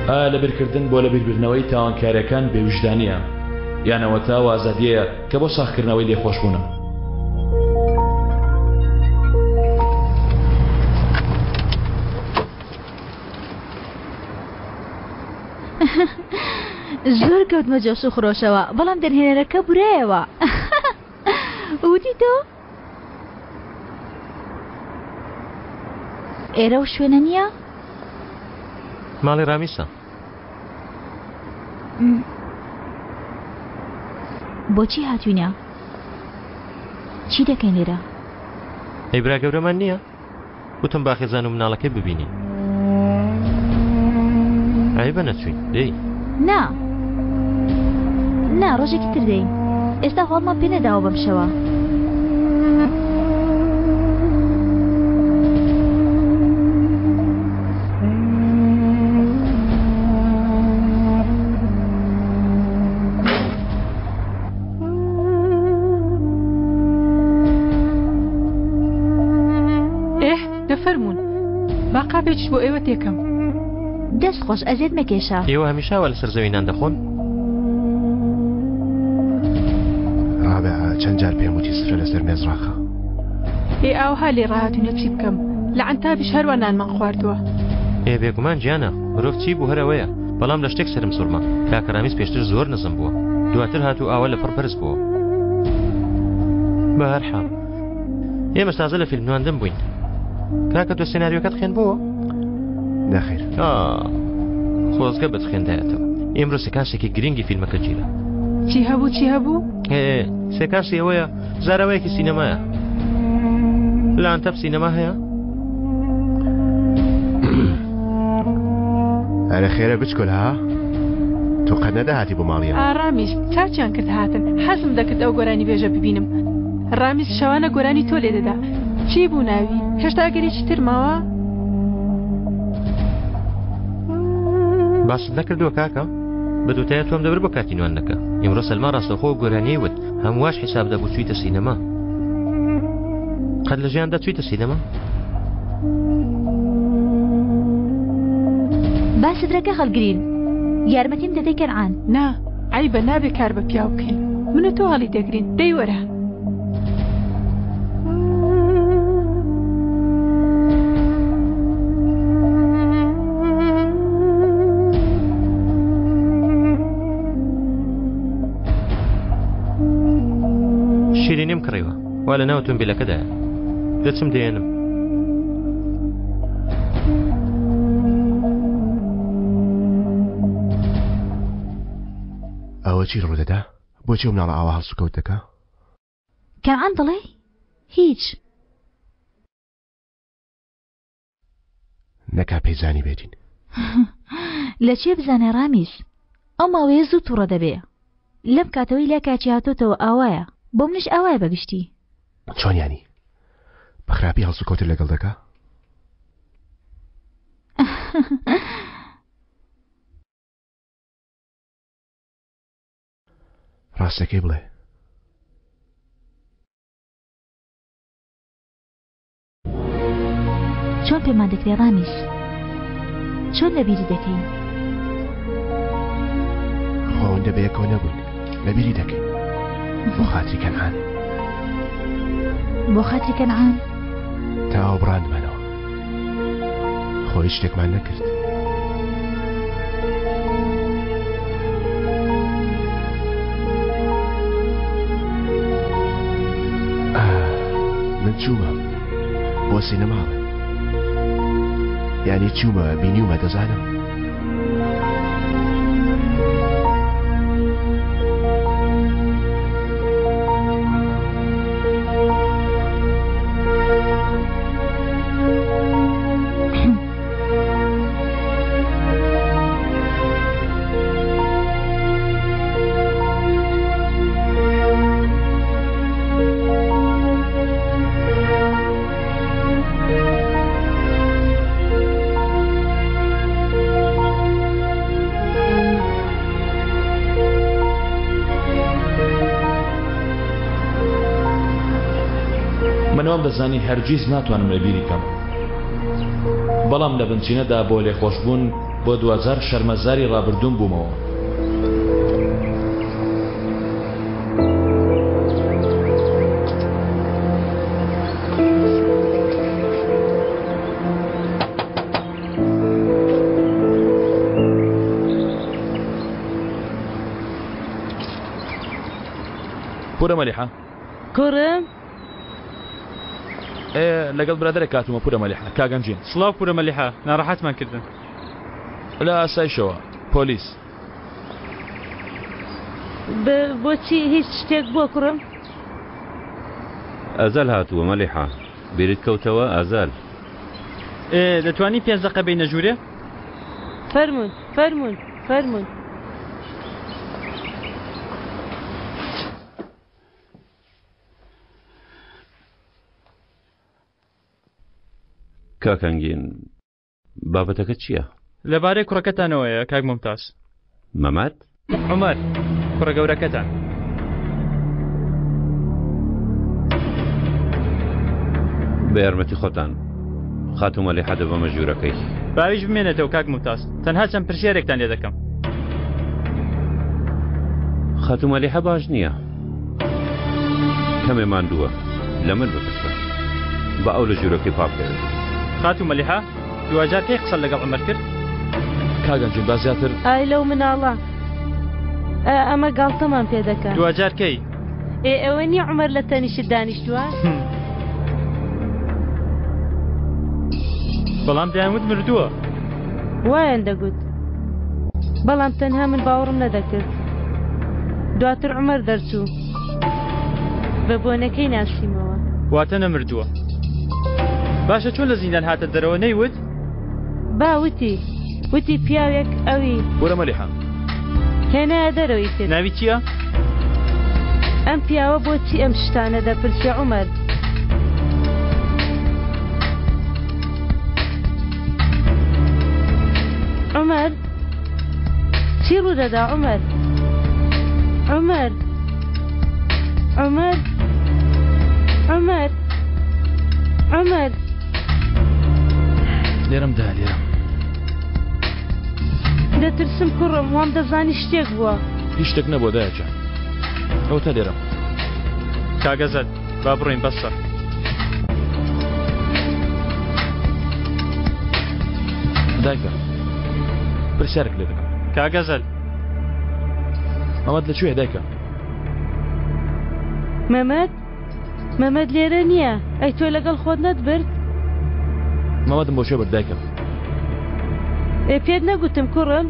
ئایا لەبیرکردن بۆ لەبیربردنەوەی تاوانکاریەکان بێویژدانیە یان ئەوەتا ئەو ئازادیەیە کە بۆ ساغکردنەوەی لێخۆشبوونە؟ زۆر کەوتمە جۆش و خرۆشەوە بەڵام دەرهێنەرەکە برایەوە وتی تۆ ئێرە و شوێنە نییە؟ ماڵی ڕامیسە. بۆچی هاتوینە؟ چی دەکەین لێرە؟ ئەی برا گەورەمان نییە؟ وتم با خێزان و مناڵەکەی ببینین. عەیبە نەچوین دەی. نا نا ڕۆژێکی تر دێین ئێستا هۆڵمان پێ نەداوە بەم شەوە. ئێه دەفەرموون با قاپێکیش بۆ ئێوە تێکەم. دەست خۆش ئەزێت مەکێشە. ئێوە هەمیشە وا لەسەر زەوی نان دەخۆن؟ ڕابعە چەند جار پێم وتی سفرە لەسەر مێز ڕاخە. ئێ ئاوها لێ ڕاهاتوینە چی بکەم لە عەنتابیش هەروا نانمان خواردووە. ئێ بێگومان گیانە مرۆڤ چی بوو هەر ئەوەیە بەڵام لە شتێک سەرم سوڕما کاکە ڕامیز پێشتر زۆر نزم بووە دواتر هات و ئاوا لە پڕ بەرز بووە بە هەر حاڵ ئێمەش تازە لە فیلم نواندن بووین کاکە تۆ سێناریۆکەت خوێندبۆوە نەخێر خۆزگە بتخوێندایەتەوە ئێمڕۆ سکاسێکی گرنگی فیلمەکە گیرا چی هەبوو چی هەبوو سێکاسی ئەوەیە زاراوەیەکی سینەمایە لە ئەنتەب سینەما هەیە ئەرە خێرە بچکۆل ها تۆ قەت نەدەهاتی بۆ ماڵیان ئارامیش چاچیان کرد هاتن حەزم دەکرد ئەو گۆرانی بێژە ببینم ڕامیز شەوانە گۆرانی تۆ لێ دەدا چی بوو ناوی هێشتا ئەگەرێکی تر ماوە باست نەکردووە کاکە بەدوتایە تۆم دەبر بۆ کاتی نواندنەکە ئیمڕۆ سەلما ڕاستەوخۆ گۆرانیی وت هەموواش حیساب دەبوو چوویتە سینەما قەت لە ژیاندا چوویتە سینەما با سفرەکە هەڵگرین یارمەتیم دەدەی کەنعان نا عەیبە نابێ کار بە پیاو بکەین من و تۆ هەڵی دەگرین دەی وەرە. شیرینیم کڕیوە وا لە ناو ئۆتۆمبیلەکەدایە دەچم دێنم ئەوە چی ڕوودەدا بۆچی ئەو مناڵە ئاوا هەڵسوکەوت دەکا؟ کەنعان دەڵێ هیچ. نەکا پێی زانیبێتین. لە چێ بزانێ ڕامیز ئەو ماوەیە زوو تووڕە دەبێ لەم کاتەوەی لای کاکی هاتۆتەوە ئاوایە بۆ منیش ئاوایە بەگشتی. چۆن یانی بە خراپی هەڵسوکەوتت لەگەڵ دەکا؟ ڕاستەکەی بڵێ. چۆن پێمان دەکرێ ڕامیز چۆن لەبیری دەکەین خۆ ئەوەندە بەیەکەوە نەبووین لەبیری دەکەین بۆ خاتری کەنعان بۆ خاتری کەنعان تا ئەو بڕاندمانەوە خۆ هیچ شتێکمان نەکرد من چوومە بۆ سینەماڵێ یانی چوومە بینیومە دەزانم من وام دەزانی هەرگیز ناتوانم لەبیری کەم. بەڵام لە بنچینەدا بۆ لێخۆشبوون بۆ دواجار شەرمەزاری ڕابردووم بوومەوە. پورە مەلیحە. کوڕم. ئێ لەگەڵ برادەرێک هاتوومە پورە مەلیحە کاک ئەنجین. سڵاو پورە مەلیحە ناڕەحەتمان کردن. لە ئاسایشەوە پۆلیس. بۆچی هیچ شتێک بووە کوڕم؟ ئەزەل هاتووە مەلیحە بیرت کەوتەوە ئەزەل. ئێ دەتوانی پێنج دەقە بێینە ژوورێ؟ فەرموون فەرموون فەرموون. کاک ئەنگین بابەتەکە چییە؟ لەبارەی کوڕەکەتانەوەیە کاک ممتاز. مەمەد؟ عومەر، کوڕە گەورەکەتان. بە یارمەتی خۆتان خاتوو مەلیحە دەبەمە ژوورەکەی. باویش بمێنێتەوە کاک ممتاز، تەنها چەند پرسیارێکتان لێ دەکەم. خاتوو مەلیحە باش نییە. کەمێ ماندووە. لە من بپرسە. با ئەو لە ژوورەکەی پاڵ بکەوێت. خاتوو مەلیحە، دواجار کەی قسەت لەگەڵ عومەر کرد؟ کاک ئەنجیم با زیاتر. ئای لەو مناڵە. ئە ئەمە گاڵتەمان پێ دەکا. دواجار کەی؟ ئێ ئەوە نییە عومەر لە تەنیشت دانیشتووە؟ بەڵام دەیانوت مردووە. وایان دەگوت. بەڵام تەنها من باوەڕم نەدەکرد. دواتر عومەر دەرچوو. بە بۆنەکەی ناسیمەوە. واتە نەمردووە. باشە چۆن لە زیندان هاتە دەرەوە نەیوت؟ با وتی. وتی پیاوێک ئەوی. وەرە مەلیحە. هێنایە دەرەوە ئیتر. ناوی چییە؟ ئەم پیاوە بۆچی ئەم شتانە دەپرسێ عومەر؟ عومەر؟ چی ڕوودەدا عومەر؟ عومەر؟ عومەر؟ عومەر؟ عومەر؟ لێرەم دا لێرەم. دەترسم کوڕم وام دەزانی شتێک بووە. هیچ شتێک نەبووە دایە گیان. ئەوەتا لێرەم. کاک ئەزەد با بڕۆین بەسە. دایکە پرسیارێک لێ دەکەم. کاک ئەزەل. مەمەد لە کوێیە دایکە؟ مەمەد؟ مەمەد لێرە نییە. ئەی تۆ لەگەڵ خۆت نەتبرد؟ مەمەدم بۆ کوێ برد دایکم؟ ئێ پێت نەگوتم کوڕم؟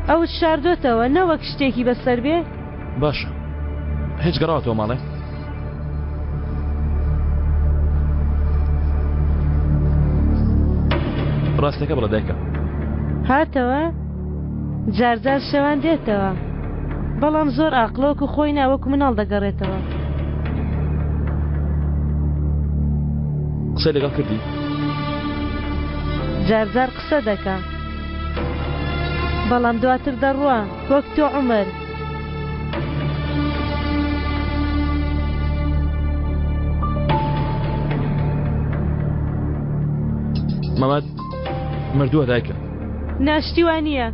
ئەوت شاردۆتەوە نەوەک شتێکی بەسەر بێ؟ باشە هیچ گەڕاوەتەوە ماڵێ؟ ڕاستەکە بڵێ دایکە. هاتەوە؟ جار جار شەوان دێتەوە. بەڵام زۆر ئاقڵە وەکو خۆی نا وەکو مناڵ دەگەڕێتەوە. قسەی لەگەڵ کردی؟ جار جار قسە دەکا. بەڵام دواتر دەڕوا وەک تۆ عومەر. مەمەد مردووە دایکە. نا شتی وا نییە.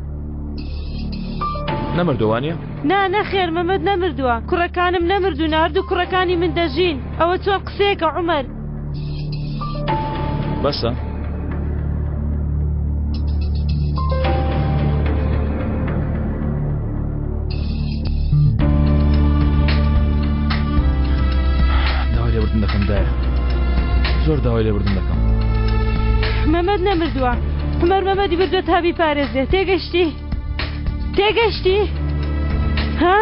نەمردووە وانیە؟ نا نەخێر مەمەد نەمردووە کوڕەکانم نەمردوون هەردوو کوڕەکانی من دەژین ئەوە چۆن قسەیەکە عومەر. بەسە؟ داوای لێبوردن دەکەم دایە زۆر داوای لێبوردن دەکەم. مەمەد نەمردووە عومەر مەمەدی بردووە تا بیپارێزێ تێگەشتی؟ تێگەشتی؟ ها؟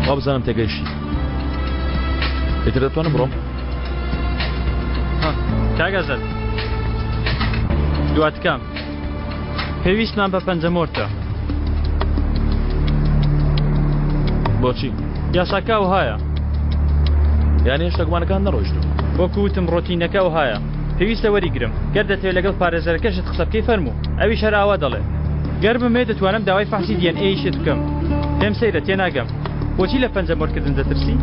وابزانم تێگەیشتی ئیتر دەتوانم بڕۆم کاک ئەزەد دواتکام پێویستمان بە پەنجەمۆرتە. بۆچی؟ یاساکە ئەوهایە. یان هێشتا گومانەکان نەڕۆیشتوون. وەکو وتم ڕۆتینەکە ئەوهایە. پێویستە وەریگرم. گەر دەتەوێ لەگەڵ پارێزەرەکەشت قسە بکەی فەرموو. ئەویش هەر ئاوا دەڵێ. گەر بمەوێ دەتوانم داوای فەحسی DNA یشت بکەم. پێم سەیرە تێناگەم. بۆچی لە پەنجە مۆرکردن دەترسی؟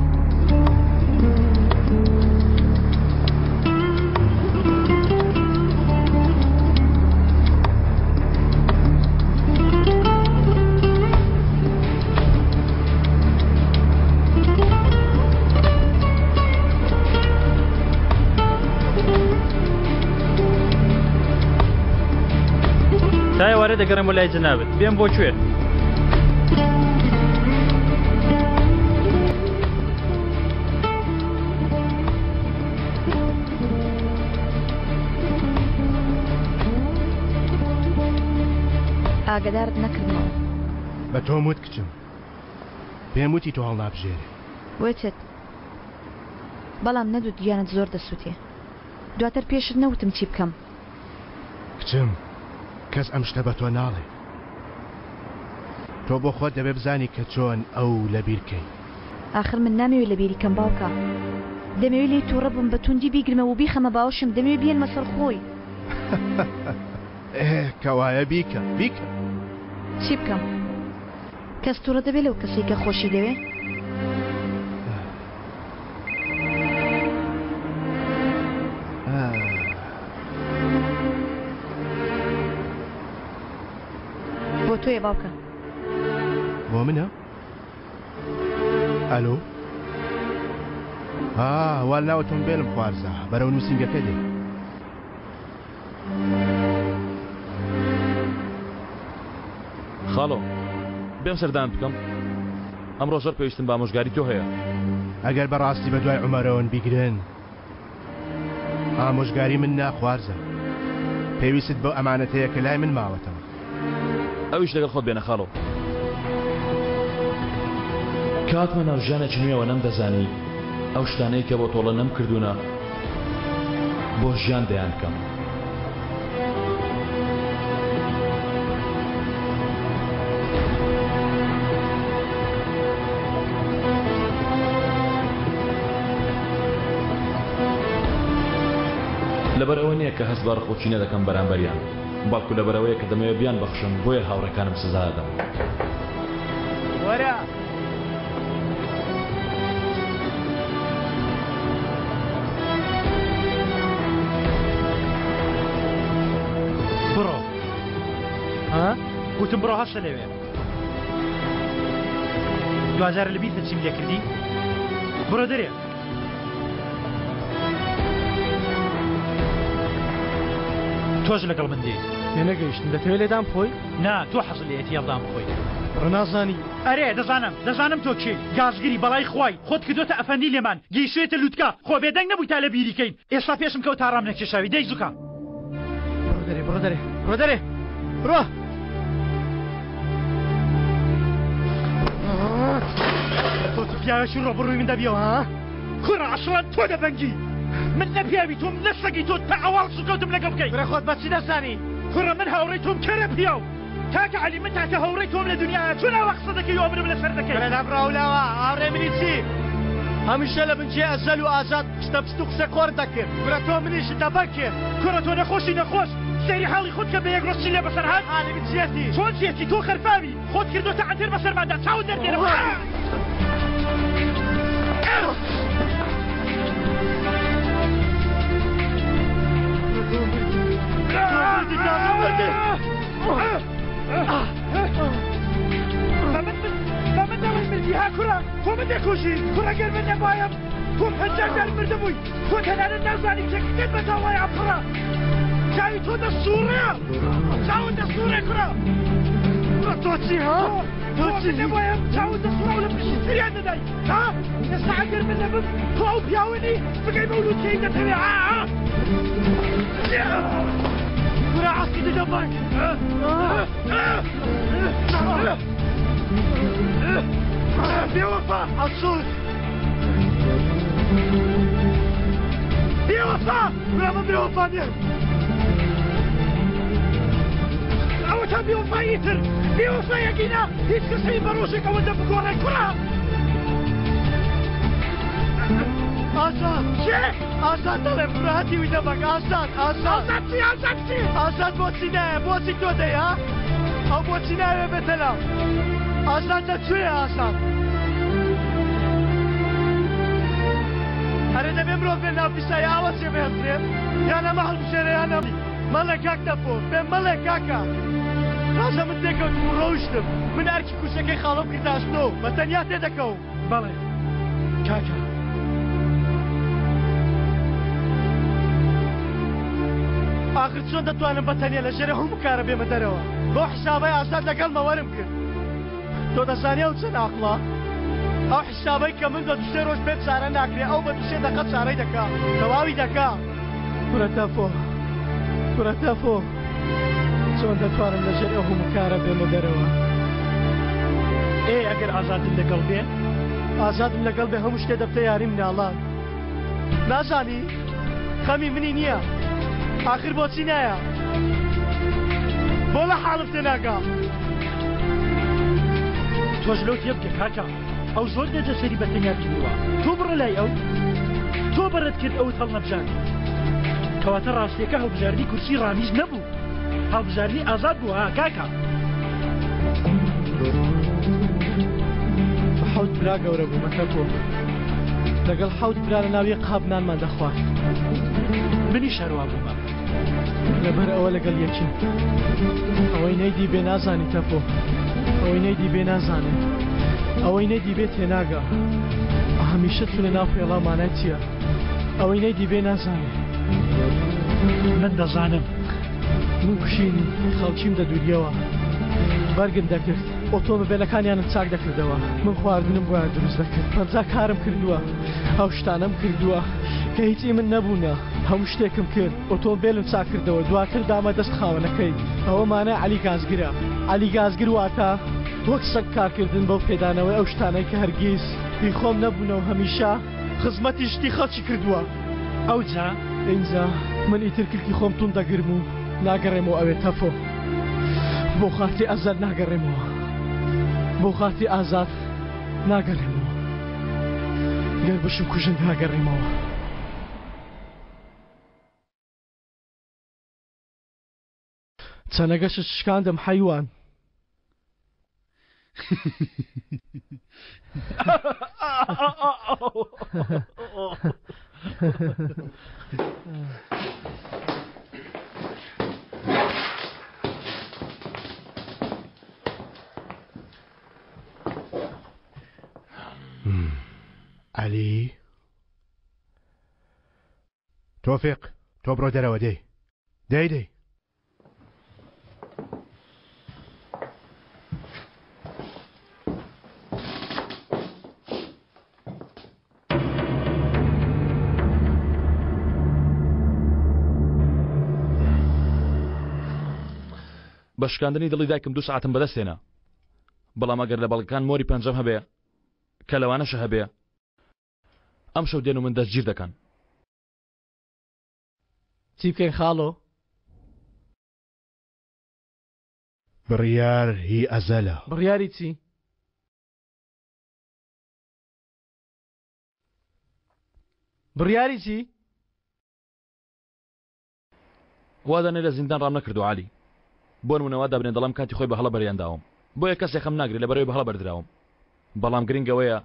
تا ئێوارە دەگەڕێمەوە لای جەنابت بێم بۆ کوێ؟ ئاگەدارت نەکردمەوە. بە تۆم وت کچم. پێم وتی تۆ هەڵنابژێرێ. وتت. بەڵام نەدوت گیانت زۆر دەسوتێ. دواتر پێشت نەوتم چی بکەم. کچم کەس ئەم شتە بە تۆ ناڵێ. تۆ بۆ خۆت دەبێ بزانی کە چۆن ئەو لەبیر کەی. ئاخر من نامەوێ لەبیری کەم باوکە. دەمەوێ لێی توڕە بم بە توندی بیگرمەوە و بیخەمە باوەشم دەمەوێ بیهێنمە سەر خۆی. ئێ کەوایە بیکە بیکە. چی بکەم؟ کەس توڕە دەبێ لەو کەسەی کە خۆشی دەوێ؟ بۆ تۆیە باوکە. بۆ منە؟ ئەلۆ؟ ها وا لەناو ئۆتۆمبێلم خوارزا بەرەو نووسینگەکە دێ. خاڵۆ بێم سەردانت بکەم ئەمڕۆ زۆر پێویستم بە ئامۆژگاری تۆ هەیە. ئەگەر بەڕاستی بە دوای عومەرەوەن بیگرن ئامۆژگاری من نا خوارزا پێویستت بەو ئەمانەتەیە کە لای من ماوەتەوە. ئەویش لەگەڵ خۆت بێنە خاڵۆ. کە هاتمە ناو ژیانێکی نوێوە نەمدەزانی ئەو شتانەی کە بۆ تۆڵە نەمکردوونە بۆ ژیان دەیانکەم. لەبەر ئەوە نییە کە هەست بە ڕق و کینە دەکەم بەرامبەریان، بەڵکو لەبەرئەوەیە کە دەمەوێت بیانبەخشم، بۆیە هاوڕێکانم سزا دەدەم. وەرە. بڕۆ. ها؟ وتم بڕۆ هەستە لەوێ. دواجار لەبیرتە چیم لێ کردی؟ بڕۆ دەرێ. تۆش لەگەڵ من دێی. تێنەگەیشتم دەتەوێ لێدان بخۆی؟ نا تۆ حەزت لێیەتی هەڵدان بخۆی. بڕۆ نازانی. ئەرێ دەزانم دەزانم تۆ کێی گازگری بەڵای خوای خۆت کردۆتە ئەفەندی لێمان گەیشتویتە لوتکە خۆ بێدەنگ نەبووی تا لە بیری کەین ئێستا پێشم کەوت تا ڕام نەکێشاوی دەی زوکە. بڕۆ دەرێ بڕۆ دەرێ بڕۆ دەرێ بڕۆ. تۆ چ پیاوێکی ڕۆبڕووی من دەبیەوە ها؟ کوڕە ئەسڵەن تۆ دەبەنگی من نە پیاوی تۆم نە سەگی تۆ تا ئەواڵ سوکەوتم لەگەڵ بکەی. کورە خۆت بە چی دەزانی؟ کوڕە من هاوڕێی تۆم کەرە پیاو. کاکە عەلی من تاکە هەوڕێی تۆم لە دنیایا چۆن ئاوا قسە دەکەی و ئەمرم لەسەر دەکەی. کورە لابڕە ئەو لاوە هاوڕێ منی چی هەمیشە لە بنکەی ئەزەل و ئازاد پستە پست و قسە قۆڕ دەکرد کورە تۆ منیشت دەبەنگ کرد. کوڕە تۆ نەخۆشی نەخۆش سەیری حاڵی خۆت کە بە یەک ڕۆژ چی لێ بەسەر هات. حاڵی من چیەتی؟ چۆن چیەتی تۆ خەرفاوی خۆت کردۆتە عەنتەر بەسەرماندا چاوت دەردێنم. بە من دەڵێی مردی ها کوڕە تۆ من دەکوژی کوڕە گەر من نەبوایەم تۆ 50 جار مردبووی تۆ تەنانەت نازانی چەکەکەت بە تاوایە کوڕە چاوی تۆ دەسوڕێ چاوت دەسوڕێ کوڕە کوڕە تۆ چی ها تۆ چی نەبوایەم چاوت دەسوڕا و لە پشتی سریان دەدای ها ئێستا ئەگەر من نەبم تۆ ئەو پیاوە نی بگەی بەو لوتکەی دەتەوێ ها ها کورە عەسکی دەدەم بێوەفا ئەفسوس بێوەفا کورە من بێوەفا نیم ئەوەتا بێوەفایی تر بێوەفایەکی نا هیچ کەسەی بە ڕۆژێک ئەوەندە بگۆڕێ کوڕە. ئازاد چێ؟ ئازاد دەڵێم کوڕە هەتیوی دەبەک ئازاد ئازاد ئازاد چی ئازاد چی؟ ئازاد بۆچی نایە بۆچی تۆ دەی ها؟ ئەو بۆچی ناوێ بێتە لام ئازاد لە کوێیە ئازاد؟ ئەرێ دەبێ مرۆڤ بێ ناو پیسایی ئاوە چێ بهێڵدرێ یان ئەمە هەڵبژێرە یان ئەم مەڵێ کاک تەپۆ پێم مەڵێ کاکە تازە من تێکەوتم و ڕۆیشتم من ئەرکی کورسەکەی خاڵۆم کردە ئەستۆ بە تەنیا تێدەکەوم بەڵێ کاکە. ئاخر چۆن دەتوانم بە تەنیا لە ژێرە هەموو کارە بێمە دەرەوە بەو حیسابەی ئازاد لەگەڵمە وەرم کرد تۆ دەزانی ئەو چەند ئاقڵە ئەو حیسابەی کە من بە دوسێ ڕۆژ پێم چارە ناکرێ ئەو بە دوسێ دەقە چارەی دەکا تەواوی دەکا کورە تەفۆ کورە تەفۆ چۆن دەتوانم لەژێر ئەو هەموو کارە بێمە دەرەوە؟ ئێ ئەگەر ئازادت لەگەڵ بێ؟ ئازادم لەگەڵ بێ هەموو شتێ دەبتە یاری مناڵان. نازانی؟ خەمی منی نییە. ئاخر بۆچی نایە؟ بۆ لە حاڵم تێناگا؟ تۆش لەو تێبگە کاکە. ئەو زۆر دەردەسەری بە تەنیا بینیوە. تۆ بڕۆ لای ئەو. تۆ بەڕێت کرد ئەوت هەڵنەبژارد. کەواتە ڕاستیەکە هەڵبژاردنی کورسی ڕامیز نەبوو. هەڵبژاردنی ئازاد بوو ها کاکە. بە حەوت برا گەورە بوومە تەپۆ. لەگەڵ حەوت برا لە ناو یەک قاپ نانمان دەخوارد. منیش هەروا بوومە. لەبەر ئەوە لەگەڵ یەکین. ئەوەی نەیدی بێ نازانی تەپۆ. ئەوەی نەیدی بێ نازانێ. ئەوەی نەیدی بێ تێناگا. هەمیشە چوونە ناو پێڵاو مانای چییە؟ ئەوەی نەیدی بێ نازانێ. من دەزانم. من کوشینی خەڵکیم دەدووریەوە. بەرگم دەکرد. ئۆتۆمبێلەکانیانم چاک دەکردەوە. من خواردنم بۆیان دروست دەکرد. 50 کارم کردووە. ئەو شتانەم کردووە کە هیچ ئی من نەبوونە. هەموو شتێکم کرد. ئۆتۆمبێلم چاک کردەوە. دواتر دامە دەست خاوەنەکەی. ئەوە مانای عەلی گازگرە. عەلی گازگر واتە وەک سەگ کارکردن بەو پێدانەوەی ئەو شتانەی کە هەرگیز هی خۆم نەبوونە و هەمیشە خزمەتی شتی خەڵکی کردووە. ئەوجا؟ ئینجا من ئیتر کلکی خۆم توند دەگرم و ناگەڕێمەوە ئەوێ تەفۆ. بۆ خاتری ئازاد ناگەڕێمەوە. بۆ خاتری ئازاد ناگەڕێمەوە. گەر بشم کوژن ناگەڕێمەوە. چەنەگەشت شکاندم حەیوان. عەلی تۆفیق تۆ بڕۆ دەرەوە دەی دەی دەی. بە شکاندنی دڵی دایکم دوو سەعاتم بەدەست هێنا بەڵام ئەگەر لە بەڵگەکان مۆری پەنجەم هەبێ کە لەوانەشە هەبێ ئەمشەو دێن و من دەستگیر دەکەن. چی بکەین خاڵۆ؟ بڕیار هی ئەزەلە. بڕیاری چی؟ بڕیاری چی؟ وا دانێ لە زیندان ڕام نەکردووە عەلی. بۆ نموونە وا دابنێ دەڵێم کاتی خۆی بە هەڵە بەریان داوم. بۆیە کەسێ خەم ناگرێ لەبەرئەوەی بە هەڵە بەردراوم. بەڵام گرنگ ئەوەیە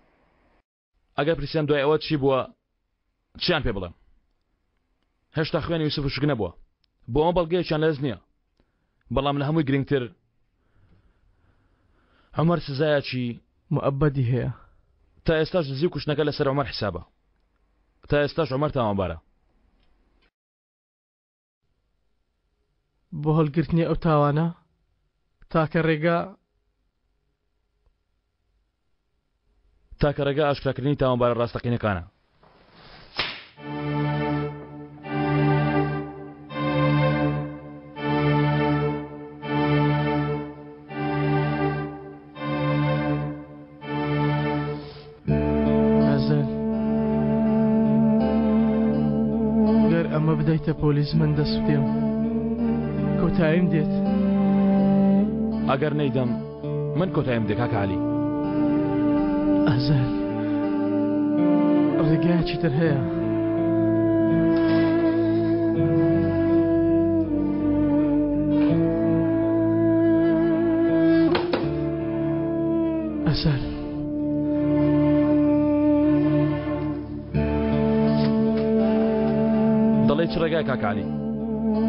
ئەگەر پرسیان دوای ئەوە چی بووە چیان پێ بڵێم. هێشتا خوێنی یوسف وشک نەبووە. بۆ ئەمە بەڵگەیەکیان لەدەست نییە. بەڵام لە هەمووی گرنگتر عومەر سزایەکی موئەبەدی هەیە. تا ئێستاش دزی و کوشتنەکە لەسەر عومەر حیسابە. تا ئێستاش عومەر تاوانبارە. بۆ هەڵگرتنی ئەو تاوانە تاکە ڕێگا. تاکە ڕێگا ئاشکراکردنی تاوانبارە ڕاستەقینەکانە. ئەزەل گەر ئەمە بدەیتە پۆلیس من دەسوتێم کۆتاییم دێت. ئەگەر نەیدەم من کۆتاییم دێ کاکە عەلی. ئەزەل. ڕێگایەکی تر هەیە. ئەزەل. دەڵێ چ ڕێگای کاک عەلی؟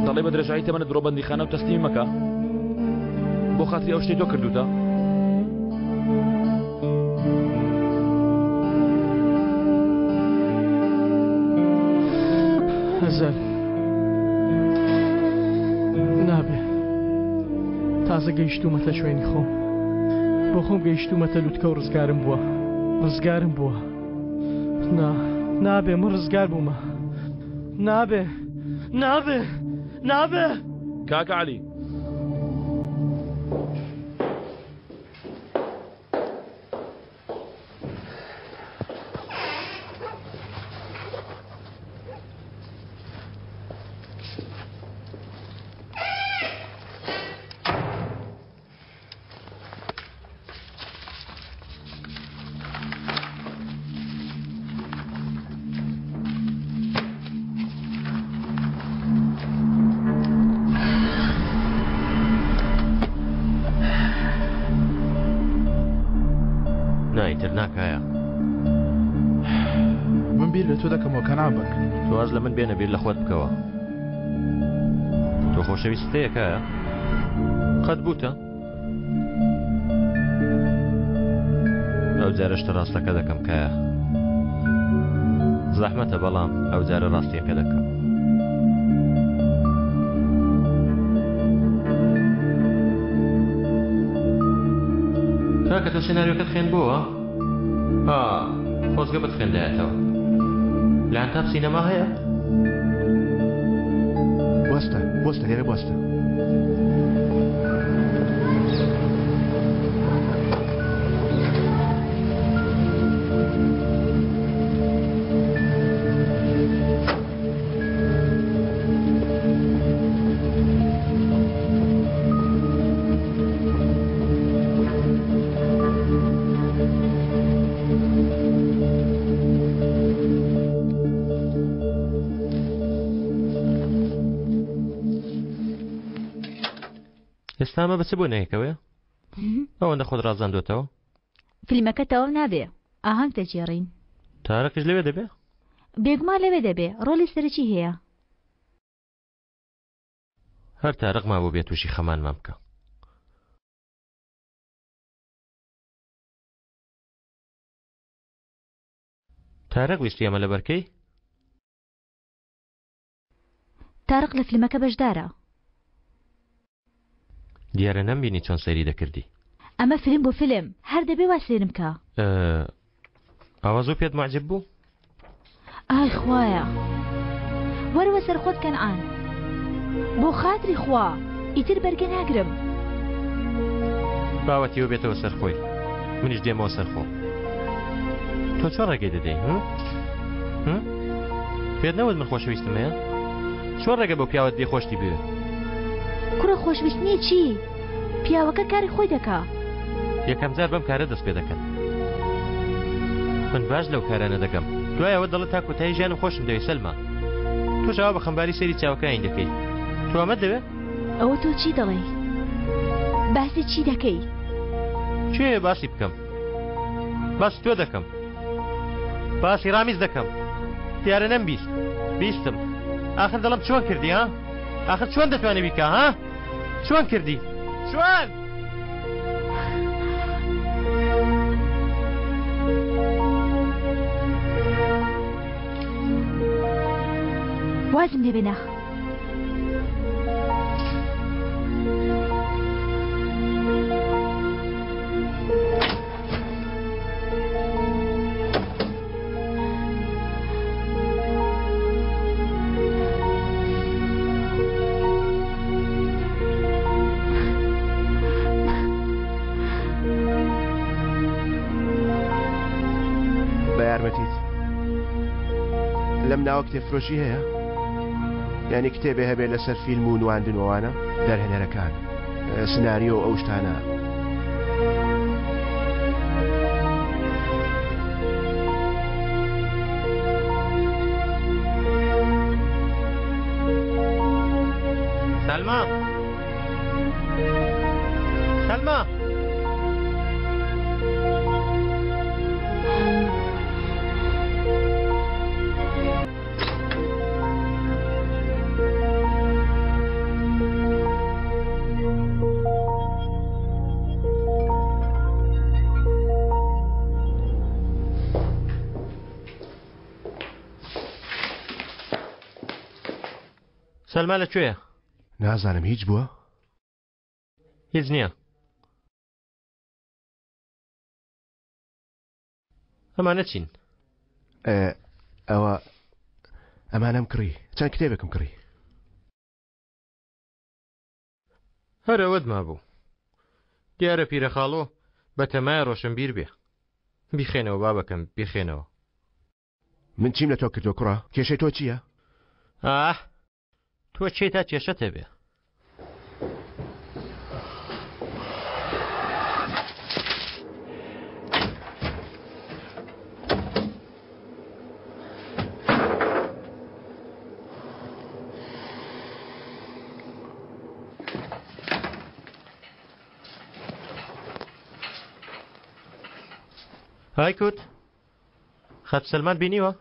دەڵێ بە درێژایی تەمەنت بڕۆ بەندیخانە و تەسلیمی مەکە؟ بۆ خاتری ئەو شتەی تۆ کردوتە؟ ئەزەل نابێ تازە گەیشتوومەتە شوێنی خۆم بۆ خۆم گەیشتوومەتە لوتکە و ڕزگارم بووە ڕزگارم بووە نا نابێ من ڕزگار بوومە نابێ نابێ نابێ کاکە عەلی نا ئیتر نا کایا. من بیر لە تۆ دەکەمەوە کەنعان بەگ. تۆ واز لە من بێنە بیر لە خۆت بکەوە. تۆ خۆشەویستت هەیە کایا؟ قەت بووتە؟ ئەو جارە شتە ڕاستەکە دەکەم کایا. زەحمەتە بەڵام ئەو جارە ڕاستیەکە دەکەم. کاکە تۆ سیناریۆکەت خوێندبۆوە؟ ها خۆزگە بتخوێندایەتەوە. لە عەنتاب سینەما هەیە؟ بوەستە بوەستە لێرە بوەستە. ئێستا ئەمە بە چ بۆنەیەکەوەیە؟ ئەوەندە خۆت ڕازاندۆتەوە؟ فیلمەکە تەواو نابێ ئاهەنگ دەگێڕین. تارقیش لەوێ دەبێ؟ بێگومان لەوێ دەبێ، ڕۆڵی سەرەکی هەیە. هەر تارق مابوو بێ تووشی خەمانمان بکا. تارق ویستی ئەمە لەبەر کەی؟ تارق لە فیلمەکە بەشدارە. دیارە نەمبینی چۆن سەیری دەکردی. ئەمە فیلم بۆ فیلم هەر دەبێ وا سەیرم کە. ئاوا زوو پێت موعجیب بوو؟ ئای خوایە وەرەوە سەر خۆت کەنعان بۆ خاتری خوا ئیتر بەرگە ناگرم. باوەتیەوە بێتەوە سەر خۆی منیش دێمەوە سەر خۆم تۆ چۆن ڕێگەی دەدەی پێت نەوت من خۆشەویستم هەیە چۆن ڕێگە بۆ پیاوت دێ خۆشتی بوێ کوڕە خۆشویستنی چی پیاوەکە کاری خۆی دەکا یەکەم جار بەم کارە دەست پێ دەکەن من باش لەو کارانە دەگەم دوایەوە دەڵێت تا کۆتایی ژیانم خۆشم دەوێت سەلما تۆش ئاوا بە خەمباری سەیری چاوەکانی دەکەی تۆ ئەمەت دەوێ ئەوە تۆ چی دەڵێی؟ باسی چی دەکەی؟ کێ باسی بکەم؟ باسی تۆ دەکەم. باسی ڕامیز دەکەم. دیارە نەمبیست. بیستم. ئاخر دەڵم چۆن کردی ها؟ ئاخر چۆن دەتوانێ بیکا ها؟ چۆن کردی؟ چۆن؟ وازم لێ بێنە. بە یارمەتیت لەم ناوە کتێبفرۆشی هەیە؟ یانی کتێبێ هەبێ لەسەر فیلم و نواندن و ئەوانە؟ دەرهێنەرەکان، سناریۆ و ئەو شتانە. سەلما سەلما سەلما لە کوێیە؟ نازانم هیچ بووە؟ هیچ نییە. ئەمانە چین؟ ئەوە ئەمانەم کڕی چەند کتێبێکم کڕی. هەر ئەوەت مابوو. دیارە پیرەخاڵۆ بەتەمایە ڕۆشنبیر بێ. بیخێنەوە بابەکەم بیخێنەوە. من چیم لە تۆ کردووە کوڕە؟ کێشەی تۆ چییە؟ ئاه تۆ کێی تا کێشەت هەبێ؟ هایکوت خاتو سەلمان بینیوە؟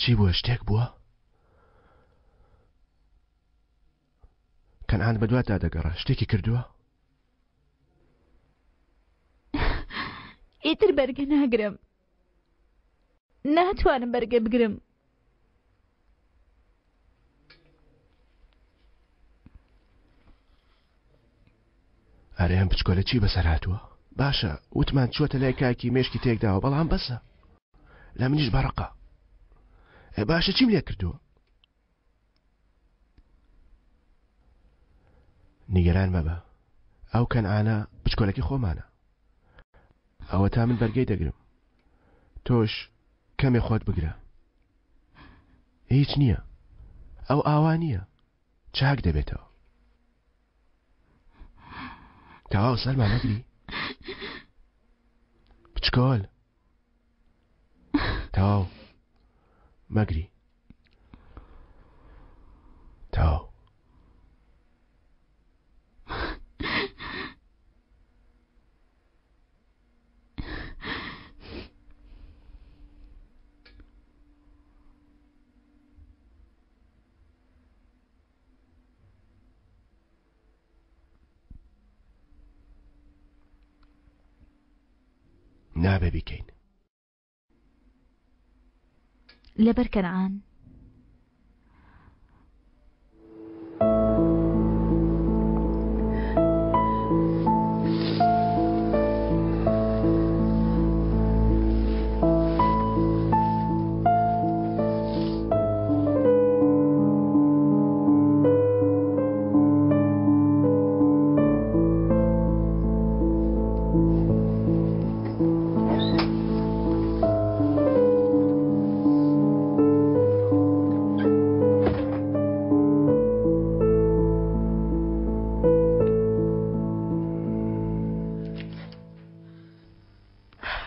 چی بووە شتێک بووە؟ کەنعان بەدواتدا دەگەڕا شتێکی کردووە؟ ئیتر بەرگە ناگرم ناتوانم بەرگە بگرم ئەرێ ئەم بچکۆلە چی بەسەر هاتووە؟ باشە وتمان چووەتە لای کاکی مێشکی تێکداوە بەڵام بەسە لە منیش بەڕقە باشە چیم لێ کردووە؟ نیگەران مەبە ئەو کەنعانە بچکۆلەکەی خۆمانە ئەوە تا من بەرگەی دەگرم تۆش کەمێ خۆت بگرە هیچ نییە ئەو ئاوا نییە چاک دەبێتەوە تەواو سەرما مەگری بچکۆل تەواو مەگری تەواو نابێ بیکەین. لەبەر کەنعان.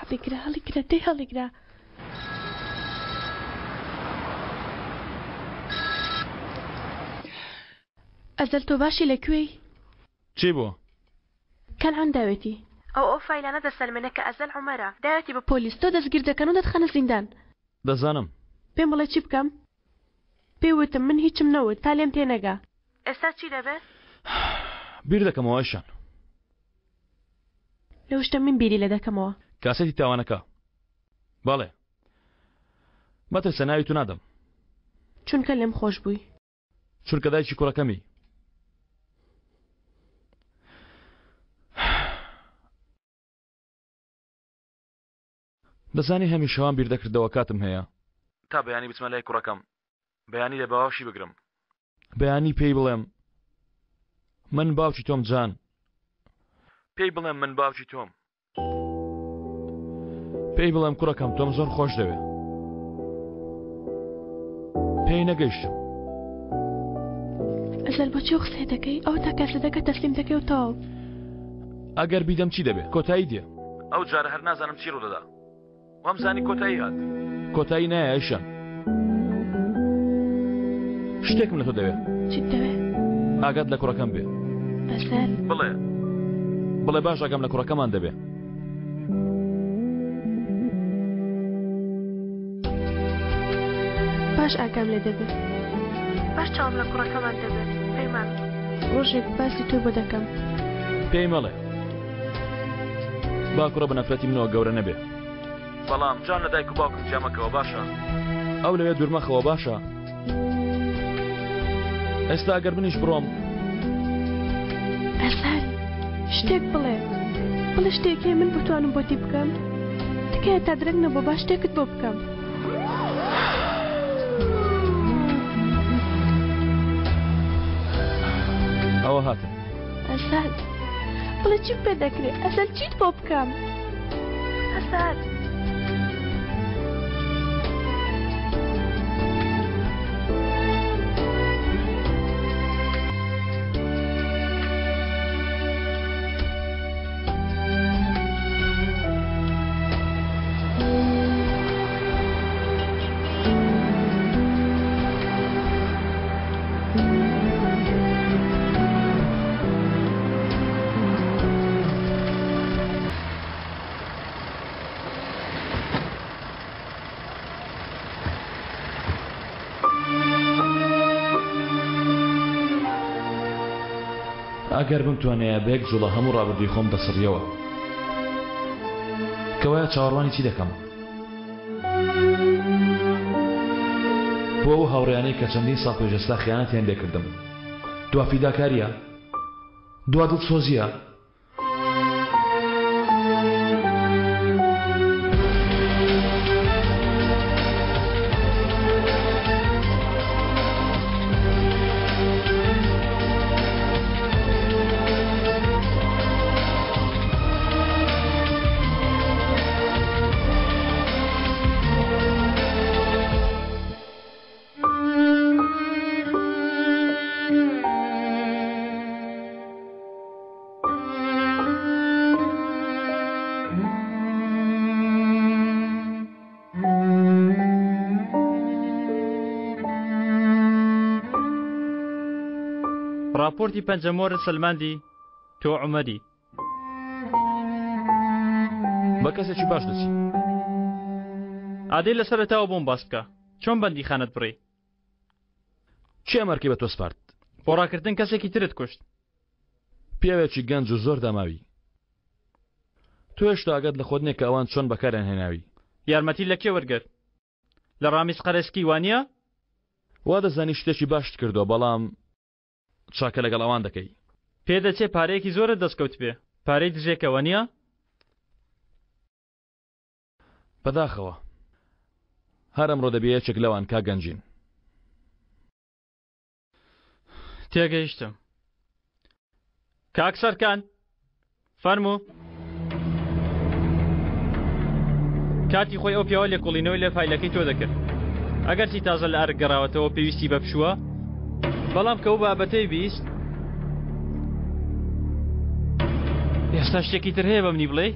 هەڵیگرە هەڵیگرە دەی هەڵیگرە ئەزەل تۆ باشی لە کوێی؟ چی بووە؟ کەنعان داوێتی. ئەو ئەو فایلانە دەسەلمێنێ کە ئەزەل عومەرە. داوێتی بە پۆلیس. تۆ دەستگیر دەکەن و دەتخەنە زیندان. دەزانم. پێم بڵێ چی بکەم؟ پێی وتم من هیچم نەوت تا لێم تێنەگا. ئێستا چی دەبێ؟ بیر دەکەمەوە ئەیشان. لەو شتە من بیری لێ دەکەمەوە. کاسێتی تاوانەکە. بەڵێ. مەترسە ناوی تو نادەم. چونکە لێم خۆش بووی. چونکە دایکی کوڕەکەمی. دەزانی هەمیشە وام بیر دەکردەوە کاتم هەیە تا بەیانی بچمە لای کوڕەکەم بەیانی لە باوەشی بگرم بەیانی پێی بڵێم من باوکی تۆم جان پێی بڵێم من باوکی تۆم. پێی بڵێم کوڕەکەم تۆم زۆر خۆش دەوێ. پێی نەگەیشتم. ئەزەل بۆچی ئەو قسەیە دەکەی؟ ئەوە تا کاسێتەکە تەسلیم دەکەی و تەواو. ئەگەر بیدەم چی دەبێ؟ کۆتایی دێ. ئەو جارە هەر نازانم چی ڕوودەدا. وامزانی کۆتایی هات. کۆتایی نایە ئایشان. شتێکم لە تۆ دەوێ. چیت دەوێ؟ ئاگات لە کوڕەکەم بێ. ئەزەل. بڵێ. بڵێ باش ئاگام لە کوڕەکەمان دەبێ. باش ئاگام لێ دەبێ. باش چاوم لە کوڕەکەمان دەبێت. پەیمان. ڕۆژێک باسی تۆی بۆ دەکەم. پێی مەڵێ. با کوڕە بە نەفرەتی منەوە گەورە نەبێ. بەڵام جان لە دایک و باوکم جیا مەکەوە باشە؟ ئەو لەوێ دوور مەخەوە باشە؟ ئێستا ئەگەر منیش بڕۆم. ئەسەر شتێک بڵێ. بڵێ شتێک هەیە من بتوانم بۆتی بکەم؟ تکایە تا درەنگ نەبووە با شتێکت بۆ بکەم. ئەوە هاتن. ئەسەد بڵێ چیم پێ دەکرێ ئەسەل چیت بۆ بکەم ئەسەد. ئەگەر بمتوانایە بە یەک جوڵە هەموو ڕابردووی خۆم دەسڕیەوە. کەوایە چاوەڕوانی چی دەکەم؟ بۆ ئەو هاوڕێیانەی کە چەندین ساڵ پێش ئێستا خیانەتیان لێکردم، دوا فیداکارییە؟ دوا دڵسۆزییە؟ ڕاپۆرتی پەنجەمۆرت سەلماندی تۆ عومەری. بە کەسێکی باش دەچی. ئادەی لە سەرەتاوە بۆم باس بکە چۆن بەندیخانەت بڕی؟ کێ ئەم ئەرکەی بە تۆ سپارد؟ بۆ ڕاکردن کەسێکی ترت کوشت. پیاوێکی گەنج و زۆر داماوی. تۆ هێشتا ئاگات لە خۆت نییە کە ئەوان چۆن بەکاریان هێناوی. یارمەتی لە کێ وەرگرت؟ لە ڕامیز قەرەسکی وانییە؟ وا دەزانی شتێکی باشت کردووە بەڵام چاکە لەگەڵ ئەوان دەکەی. پێدەچێ پارەیەکی زۆرت دەستکەوتبێ. پارەی دزێکە وانییە؟ بەداخەوە. هەر ئەمڕۆ دەبێ یەکێک لەوان کاک گەنجین. تێگەیشتم. کاک سەرکان فەرموو. کاتی خۆی ئەو پیاوە لێکۆڵینەوەی لە فایلەکەی تۆ دەکرد. ئەگەرچی تازە لە ئەرک گەڕاوەتەوە پێویستی بە پشووە، بەڵام کە ئەو بابەتەی بیست ئێستا شتێکی تر هەیە بە منی بڵێی؟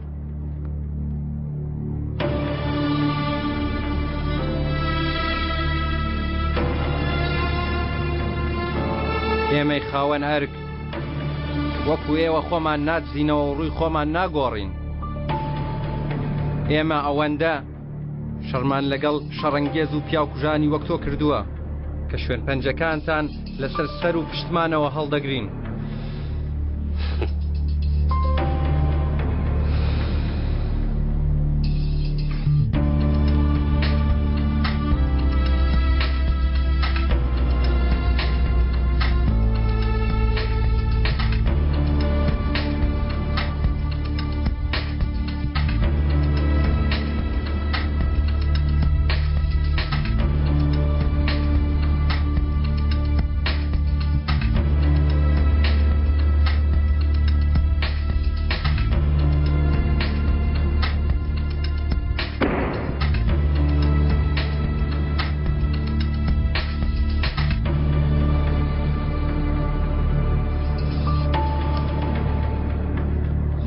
ئێمەی خاوەن ئەرک وەکو ئێوە خۆمان نادزینەوە و ڕووی خۆمان ناگۆڕین. ئێمە ئەوەندە شەڕمان لەگەڵ شەڕەنگێز و پیاوکوژانی وەک تۆ کردووە کە شوێن پەنجەکانتان لەسەر سەر و پشتمانەوە هەڵدەگرین.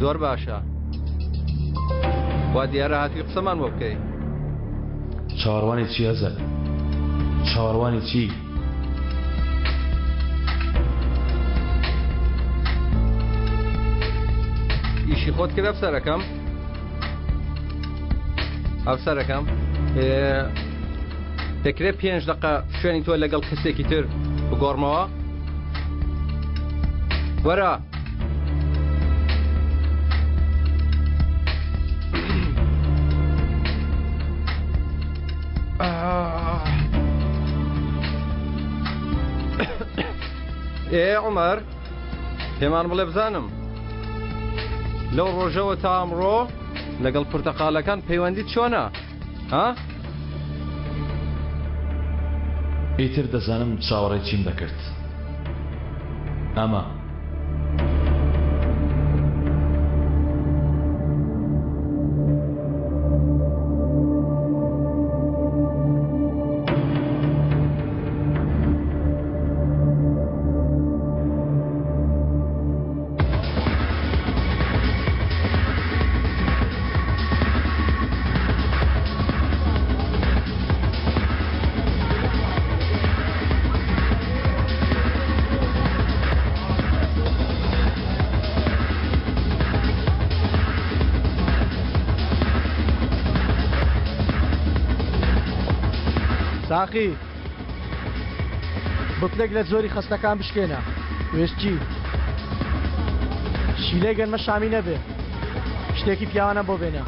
زۆر باشە. وا دیارە هاتووی قسەمان بۆ بکەی. چاوەڕوانی چی ئەزەل؟ چاوەڕوانی چی؟ ئیشی خۆت کرد ئەفسەرەکەم؟ ئەفسەرەکەم دەکرێت پێنج دقە شوێنی تۆ لەگەڵ کەسێکی تر بگۆڕمەوە؟ وەرە ئێ عمر پێمان بڵێ بزانم لەو ڕۆژەوە تا ئەمڕۆ لەگەڵ پرتەقالەکان پەیوەندی چۆنە ها؟ ئیتر دەزانم چاوەڕێی چیم دەکرد. ئەمە. ساقی بتڵێک لە زۆری خەستەکان بشکێنە وێستچی شیلەی گەنمە شامی نەبێ شتێکی پیاوانە بۆ بێنە.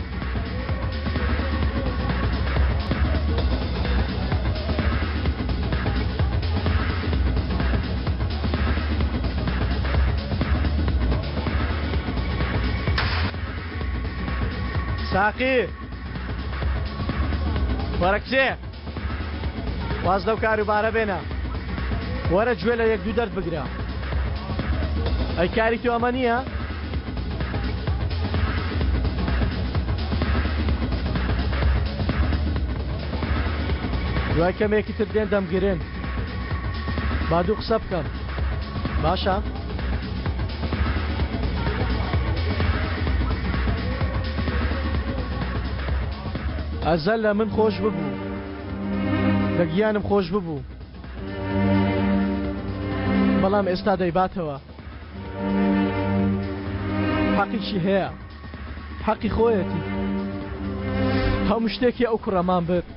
ساقی وەرە کچێ واز لەو کاروبارە بێنە وەرە گوێ لە یەک دوو دەرد بگرە ئەی کاری تۆ ئەمە نییە؟ دوای کەمێکی تر دێن دەمگرن با دوو قسە بکەم باشە؟ ئەزەل لە من خۆش ببوو لە گیانم خۆش ببوو بەڵام ئێستا دەیباتەوە حەقیشی هەیە حەقی خۆیەتی هەموو شتێکی ئەو کوڕەمان برد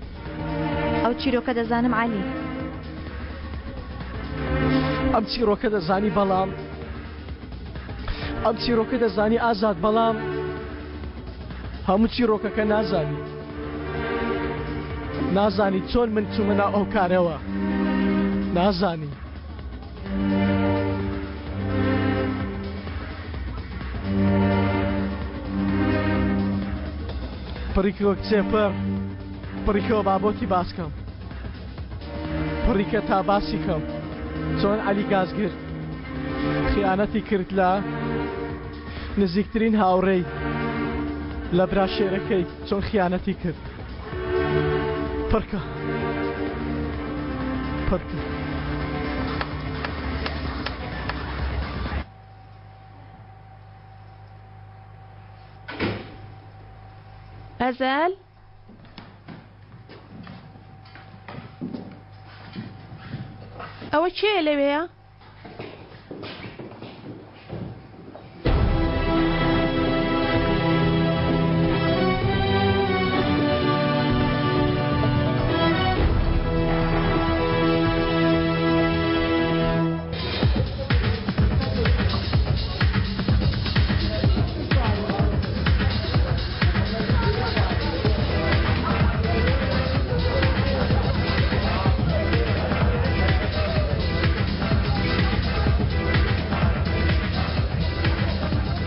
ئەو چیرۆکە دەزانم عەلی. ئەم چیرۆکە دەزانی بەڵام ئەم چیرۆکە دەزانی ئازاد بەڵام هەموو چیرۆکەکە نازانی نازانی چۆن من چوومە ناو ئەو کارەوە نازانی پڕیکەوە کچێ پڕ پڕیکەوە بابۆتی باسکەم پڕیکە تا باسی کەم چۆن عەلی گازگرت خیانەتی کرد لە نزیکترین هاوڕێی لە برا شێرەکەی چۆن خیانەتی کرد پڕکە پڕکە. ئەزەل ئەوە کێیە لەوێیە؟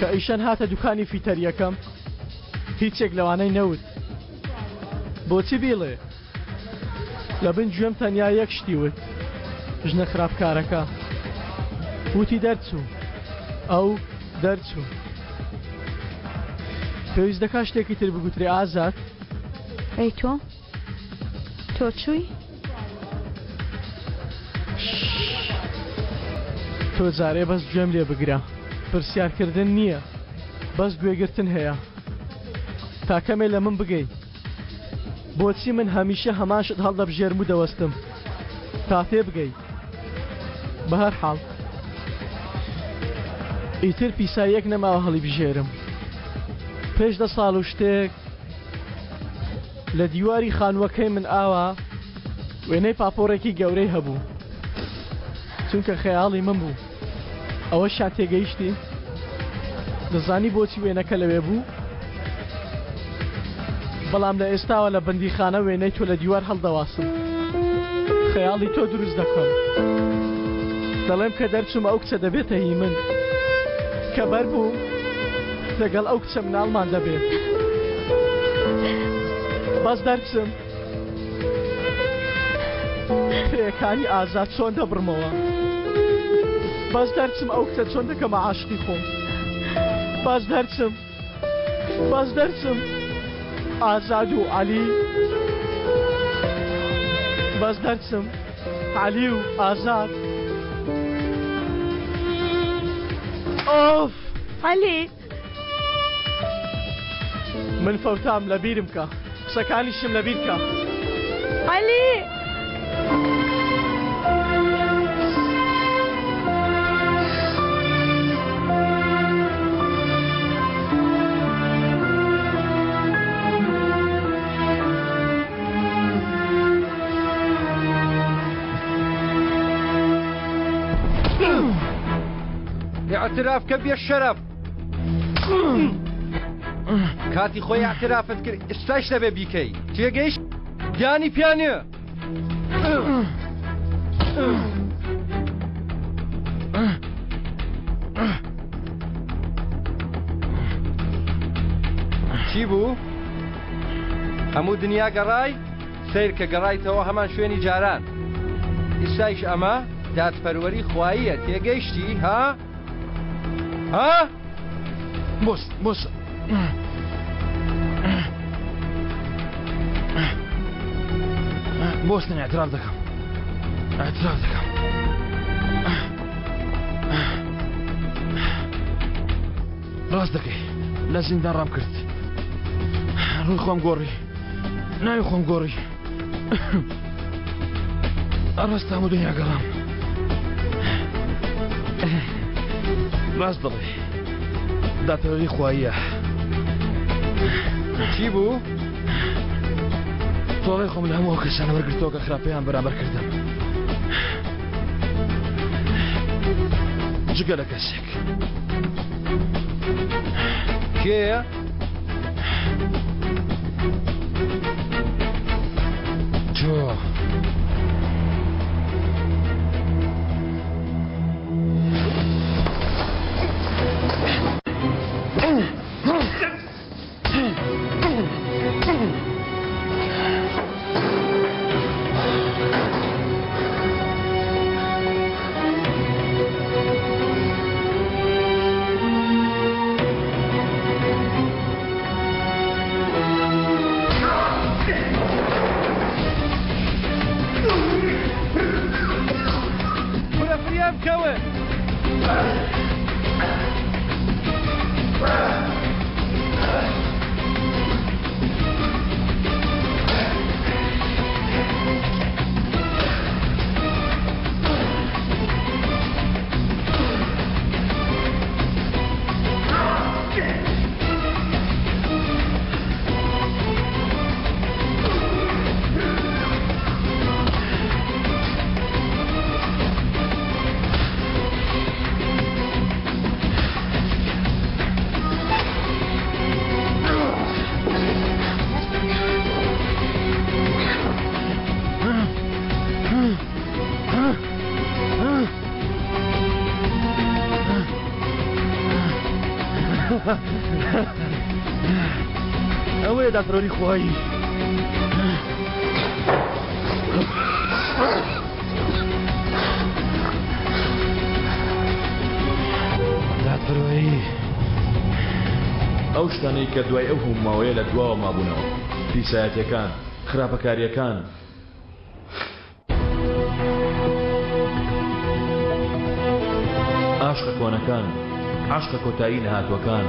کە ئیشەن هاتە دوکانی فیتەریەکەم هیچێک لەوانەی نەوت بۆچی بیڵێ لە بن گوێم تەنیا یەک شتی وت ژنە خراپکارەکە وتی دەرچوو ئەو دەرچوو پێویست دەکا شتێکی تر بگوترێ ئازاد ئەی تۆ تۆ چووی؟ تۆ جارێ بەس گوێم لێ بگرە پرسیارکردن نییە. بەس گوێگرتن هەیە تا کەمێ لە من بگەی بۆچی من هەمیشە هەمان شت هەڵدەبژێرم و دەوەستم تا تێبگەی بەهەر حاڵ ئیتر پیساییەک نەماوە هەڵیبژێرم پێش دە ساڵ و شتێک لە دیواری خانووەکەی من ئاوا وێنەی پاپۆڕێکی گەورەی هەبوو چونکە خەیاڵی من بوو ئەوەشیان تێگەیشتی؟ دەزانی بۆچی وێنەکە لەوێ بوو؟ بەڵام لە ئێستاوە لە بەندیخانە وێنەی تۆ لە دیوار هەڵدەواسم خەیاڵی تۆ دروست دەکەم دەڵێم کە دەرچووم ئەو کچە دەبێتە هی من کە بەر بوو لەگەڵ ئەو کچە مناڵمان دەبێت بەس دەرچم پێیەکانی ئازاد چۆن دەبڕمەوە بەس دەرچم ئەو کچە چۆن دەکەمە عاشقی خۆم بەس دەرچم بەس دەرچم ئازاد و عەلی بەس دەرچم عەلی و ئازاد ئۆف عەلی من فەوتام لە بیرم کە قسەکانیشم لە بیر کە. عەلی! اعتراف کە بێ شەرەف. کاتی خۆی اعترافت کرد ئێستاش دەبێ بیکەی تێگەیشت گیانی پیانێ چی بوو؟ هەموو دنیا گەڕای سیر کە گەڕایتەوە هەمان شوێنی جاران ئیسایش ئەمە دادپەروەری خواییە تێگەیشتی ها؟ ها؟ بۆس بۆس بۆستن اعتراف دەکەم اعتراف دەکەم ڕاست دەکەی لە زیندان ڕام کرد ڕووی خۆم گۆڕی ناوی خۆم گۆڕی ڕاست هەموو دنیا گەڕام ڕاست دەڵێ داپەروەری خواییە چی بوو؟ تۆڵەی خۆم لە هەموو ئەو کەسانە وەرگرتەوە کە خراپەیان بەرامبەر کردم جگە لە کەسێک کێیە؟ تۆ کورە فریام کەون. ئەوەیە دادپەروەری خوایی. دادپەروەری. ئەو شتانەی کە دوای ئەو هەموو ماوەیە لە دواوە مابوونەوە، پیسایەتیەکان، خراپەکاریەکان، ئاشقە کۆنەکان. عەشقە کۆتایی نەهاتووەکان.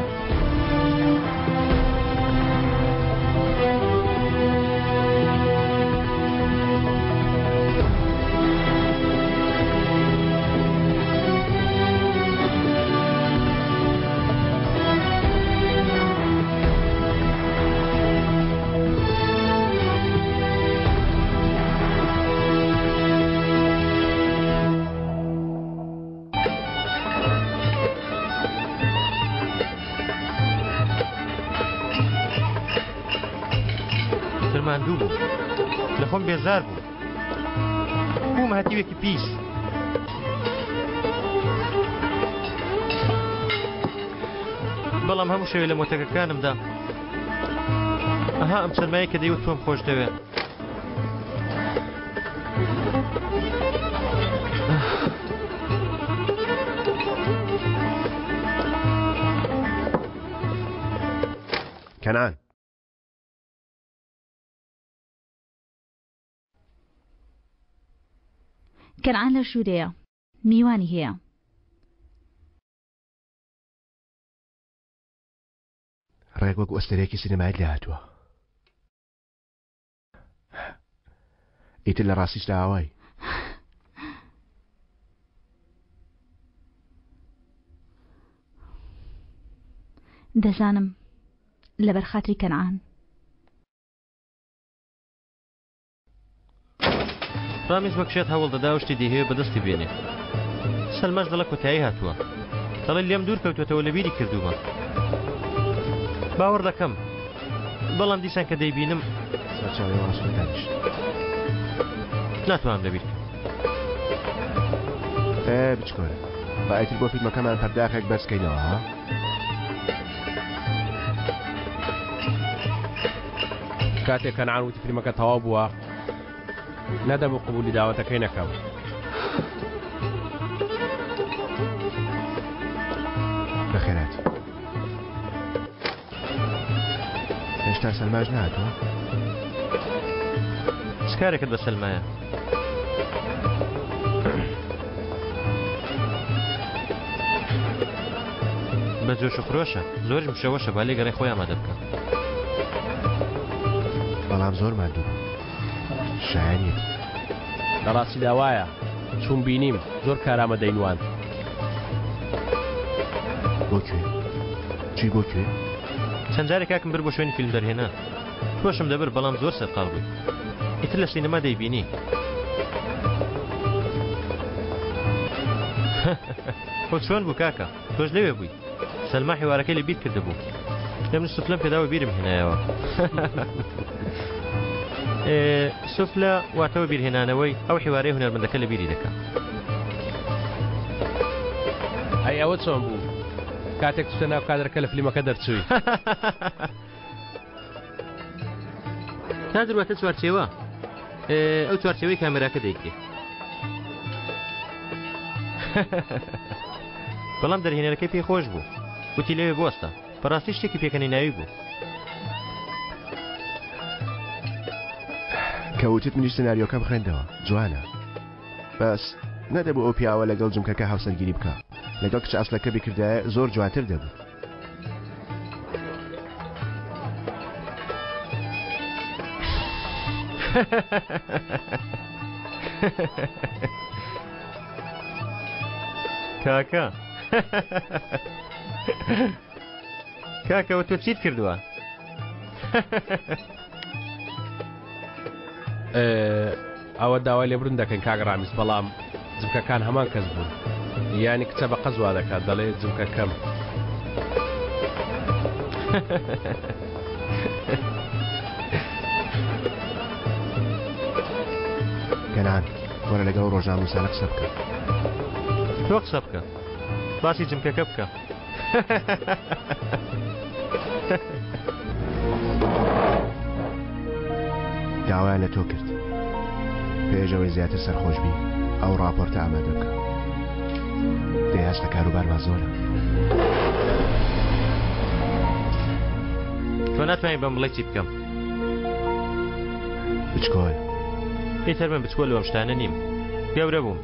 تر ماندوو بوو لە خۆم بێزار بوو بووم هەتیوێکی پیس بەڵام هەموو شەوێ لە مۆتەکەکانمدا ئەها ئەم سەرمایە کە دەیوت تۆم خۆش دەوێ کەنان کەنعان لە ژوورەیە میوانی هەیە. ڕێک وەک ئۆستەرێکی سینەمایت لێ هاتووە. ئیتر لە ڕاستیشدا ئاوای. دەزانم لەبەر خاتری کەنعان. ڕامیز وەک شێت هەوڵ دەدا و شتی دەیهەوێ بەدەستی بێنێ. سەلماش دەڵێ کۆتایی هاتووە. دەڵێ لێم دوور کەوتوێتەوە لەبیری کردوومە. باوەڕ دەکەم. بەڵام دیسان کە دەیبینم سەرچاوەی ڕاستەکانیش ناتوانم لەبیر کەم. ئێ بچکۆلە با ئیتر بۆ فیلمەکەمان پەرداخێک بەرز کەینەوە ها؟ کاتێک کەنعان وتی فیلمەکە تەواو بووە نەدەبوو قبولی داوەتەکەی نەکەم. بەخێرات هێشتا سەلماش نهاتووە؟ چ کارێکت بە سەلمایە؟ بە جۆش و خرۆشە زۆریش مشەوەشە با لێگەڕێ خۆی ئامادە بکە. بەڵام زۆر ماندوو بوو شایەنیەتی. لە ڕاستیدا وایە چووم بینیم زۆر کارامە دەینواند. بۆ کوێ؟ چی بۆ کوێ؟ چەند جارێک کاکم برد بۆ شوێنی فیلم دەرهێنان تۆشم دەبرد بەڵام زۆر سەرقاڵ بووی ئیتر لە سینەما دەیبینی. خۆ چۆن بوو کاکە تۆش لەوێ بووی سەلما حیوارەکەی لە بیر کردبوو لەم سوفلەم پێداوە بیرم هێنایەوە سوفلە واتەوە بیرهێنانەوەی ئەو حیوارەی هونەرمەندەکە لە بیری دەکا ئەی ئەوە چۆن بوو کاتێک چوتە ناو کادرەکە لە فلیمەکە دەرچووی کادر واتە چوارچێوە ئەو چوارچێوەی کامێراکە دەیگرێ بەڵام دەرهێنەرەکەی پێی خۆش بوو وتی لەوێ بوەستە بەڕاستی شتێکی پێکەنیناوی بوو. کە وتت منیش سناریۆکەم خوێندەوە جوانە بەس نەدەبوو ئەو پیاوە لەگەڵ جمکەکە هاوسەرگیری بکە لەگەڵ کچ ئەسلەکە بکردایە زۆر جوانتر دەبوو. کاکە کاکەوە تۆ چیت کردووە؟ ئەوە داوای لێبوردن دەکەین کاک ڕامیز بەڵام جمکەکان هەمان کەس بوون یانی کچە بە قەز وا دەکات دەڵێ جمکەکەم. کەنعان وەرە لەگەڵ ڕۆژنامەنووسانە قسە بکە. تۆ قسە بکە باسی جمکەکە بکە. داوایان لە تۆ کرد پێش ئەوەی زیاتر سەرخۆش بی ئەو ڕاپۆرتە ئامادە بکە دەی هەستە کاروبارمان زۆرە. تۆ ناتوانانی بەم بڵێ چی بکەم بچکۆل ئیتر من بچکۆل ئەم شتانە نیم گەورە بووم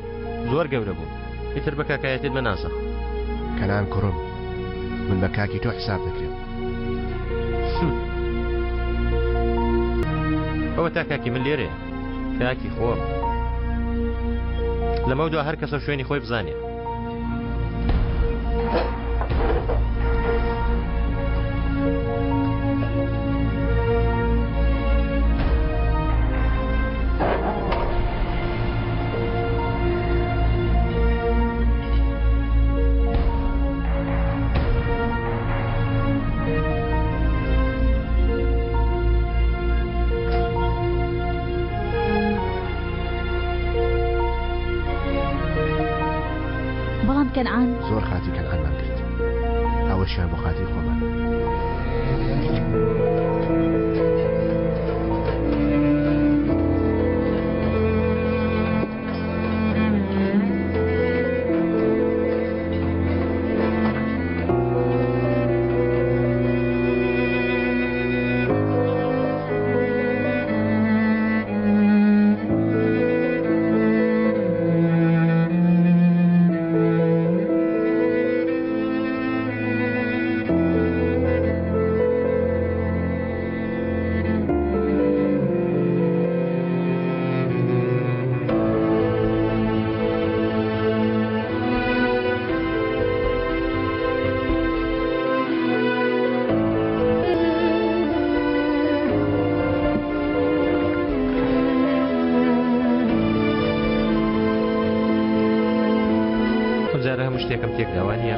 زۆر گەورە بووم ئیتر بە کاکایەتیت مەناسە. کەنان کوڕم. من بە کاکی تۆ حساب دەکرێم. ئەوە تا کاکی من لێرەیە کاکی خۆم لەمەودوا هەر کەسە شوێنی خۆی بزانێ. بەڵام کەنعان زۆر خاتی کەنعانمان کرد ئەوەشیان بۆ خاتری خۆمان. ئەمجارە هەموو شتێکم تێکدا وانییە؟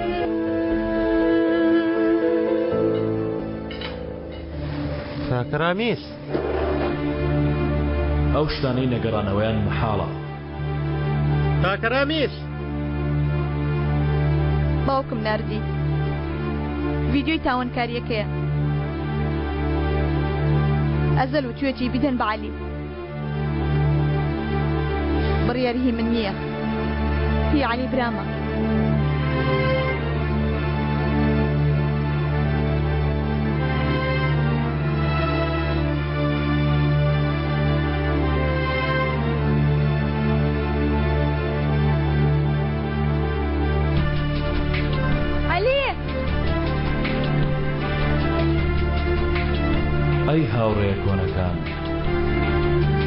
کاکە ڕامیز ئەو شتانەی نەگەڕانەوەیان مەحاڵە. کاکە ڕامیز باوکم ناردی ڤیدیۆی تاوانکاریەکەیە ئەزەل وتوێتی بیدەن بە عەلی بڕیار هی من نییە هی عەلی برامە. عەلی! ئەی هاوڕێیە کۆنەکان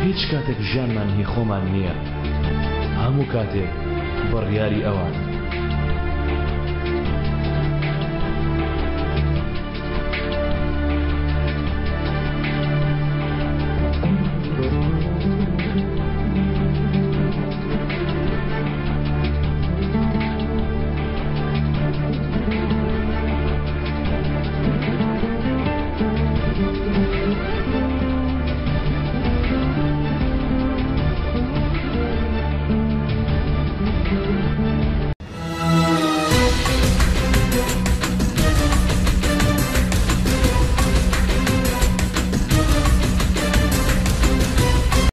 هیچ کاتێک ژیانمان هی خۆمان نییە هەموو کاتێک بڕیاری ئەوان.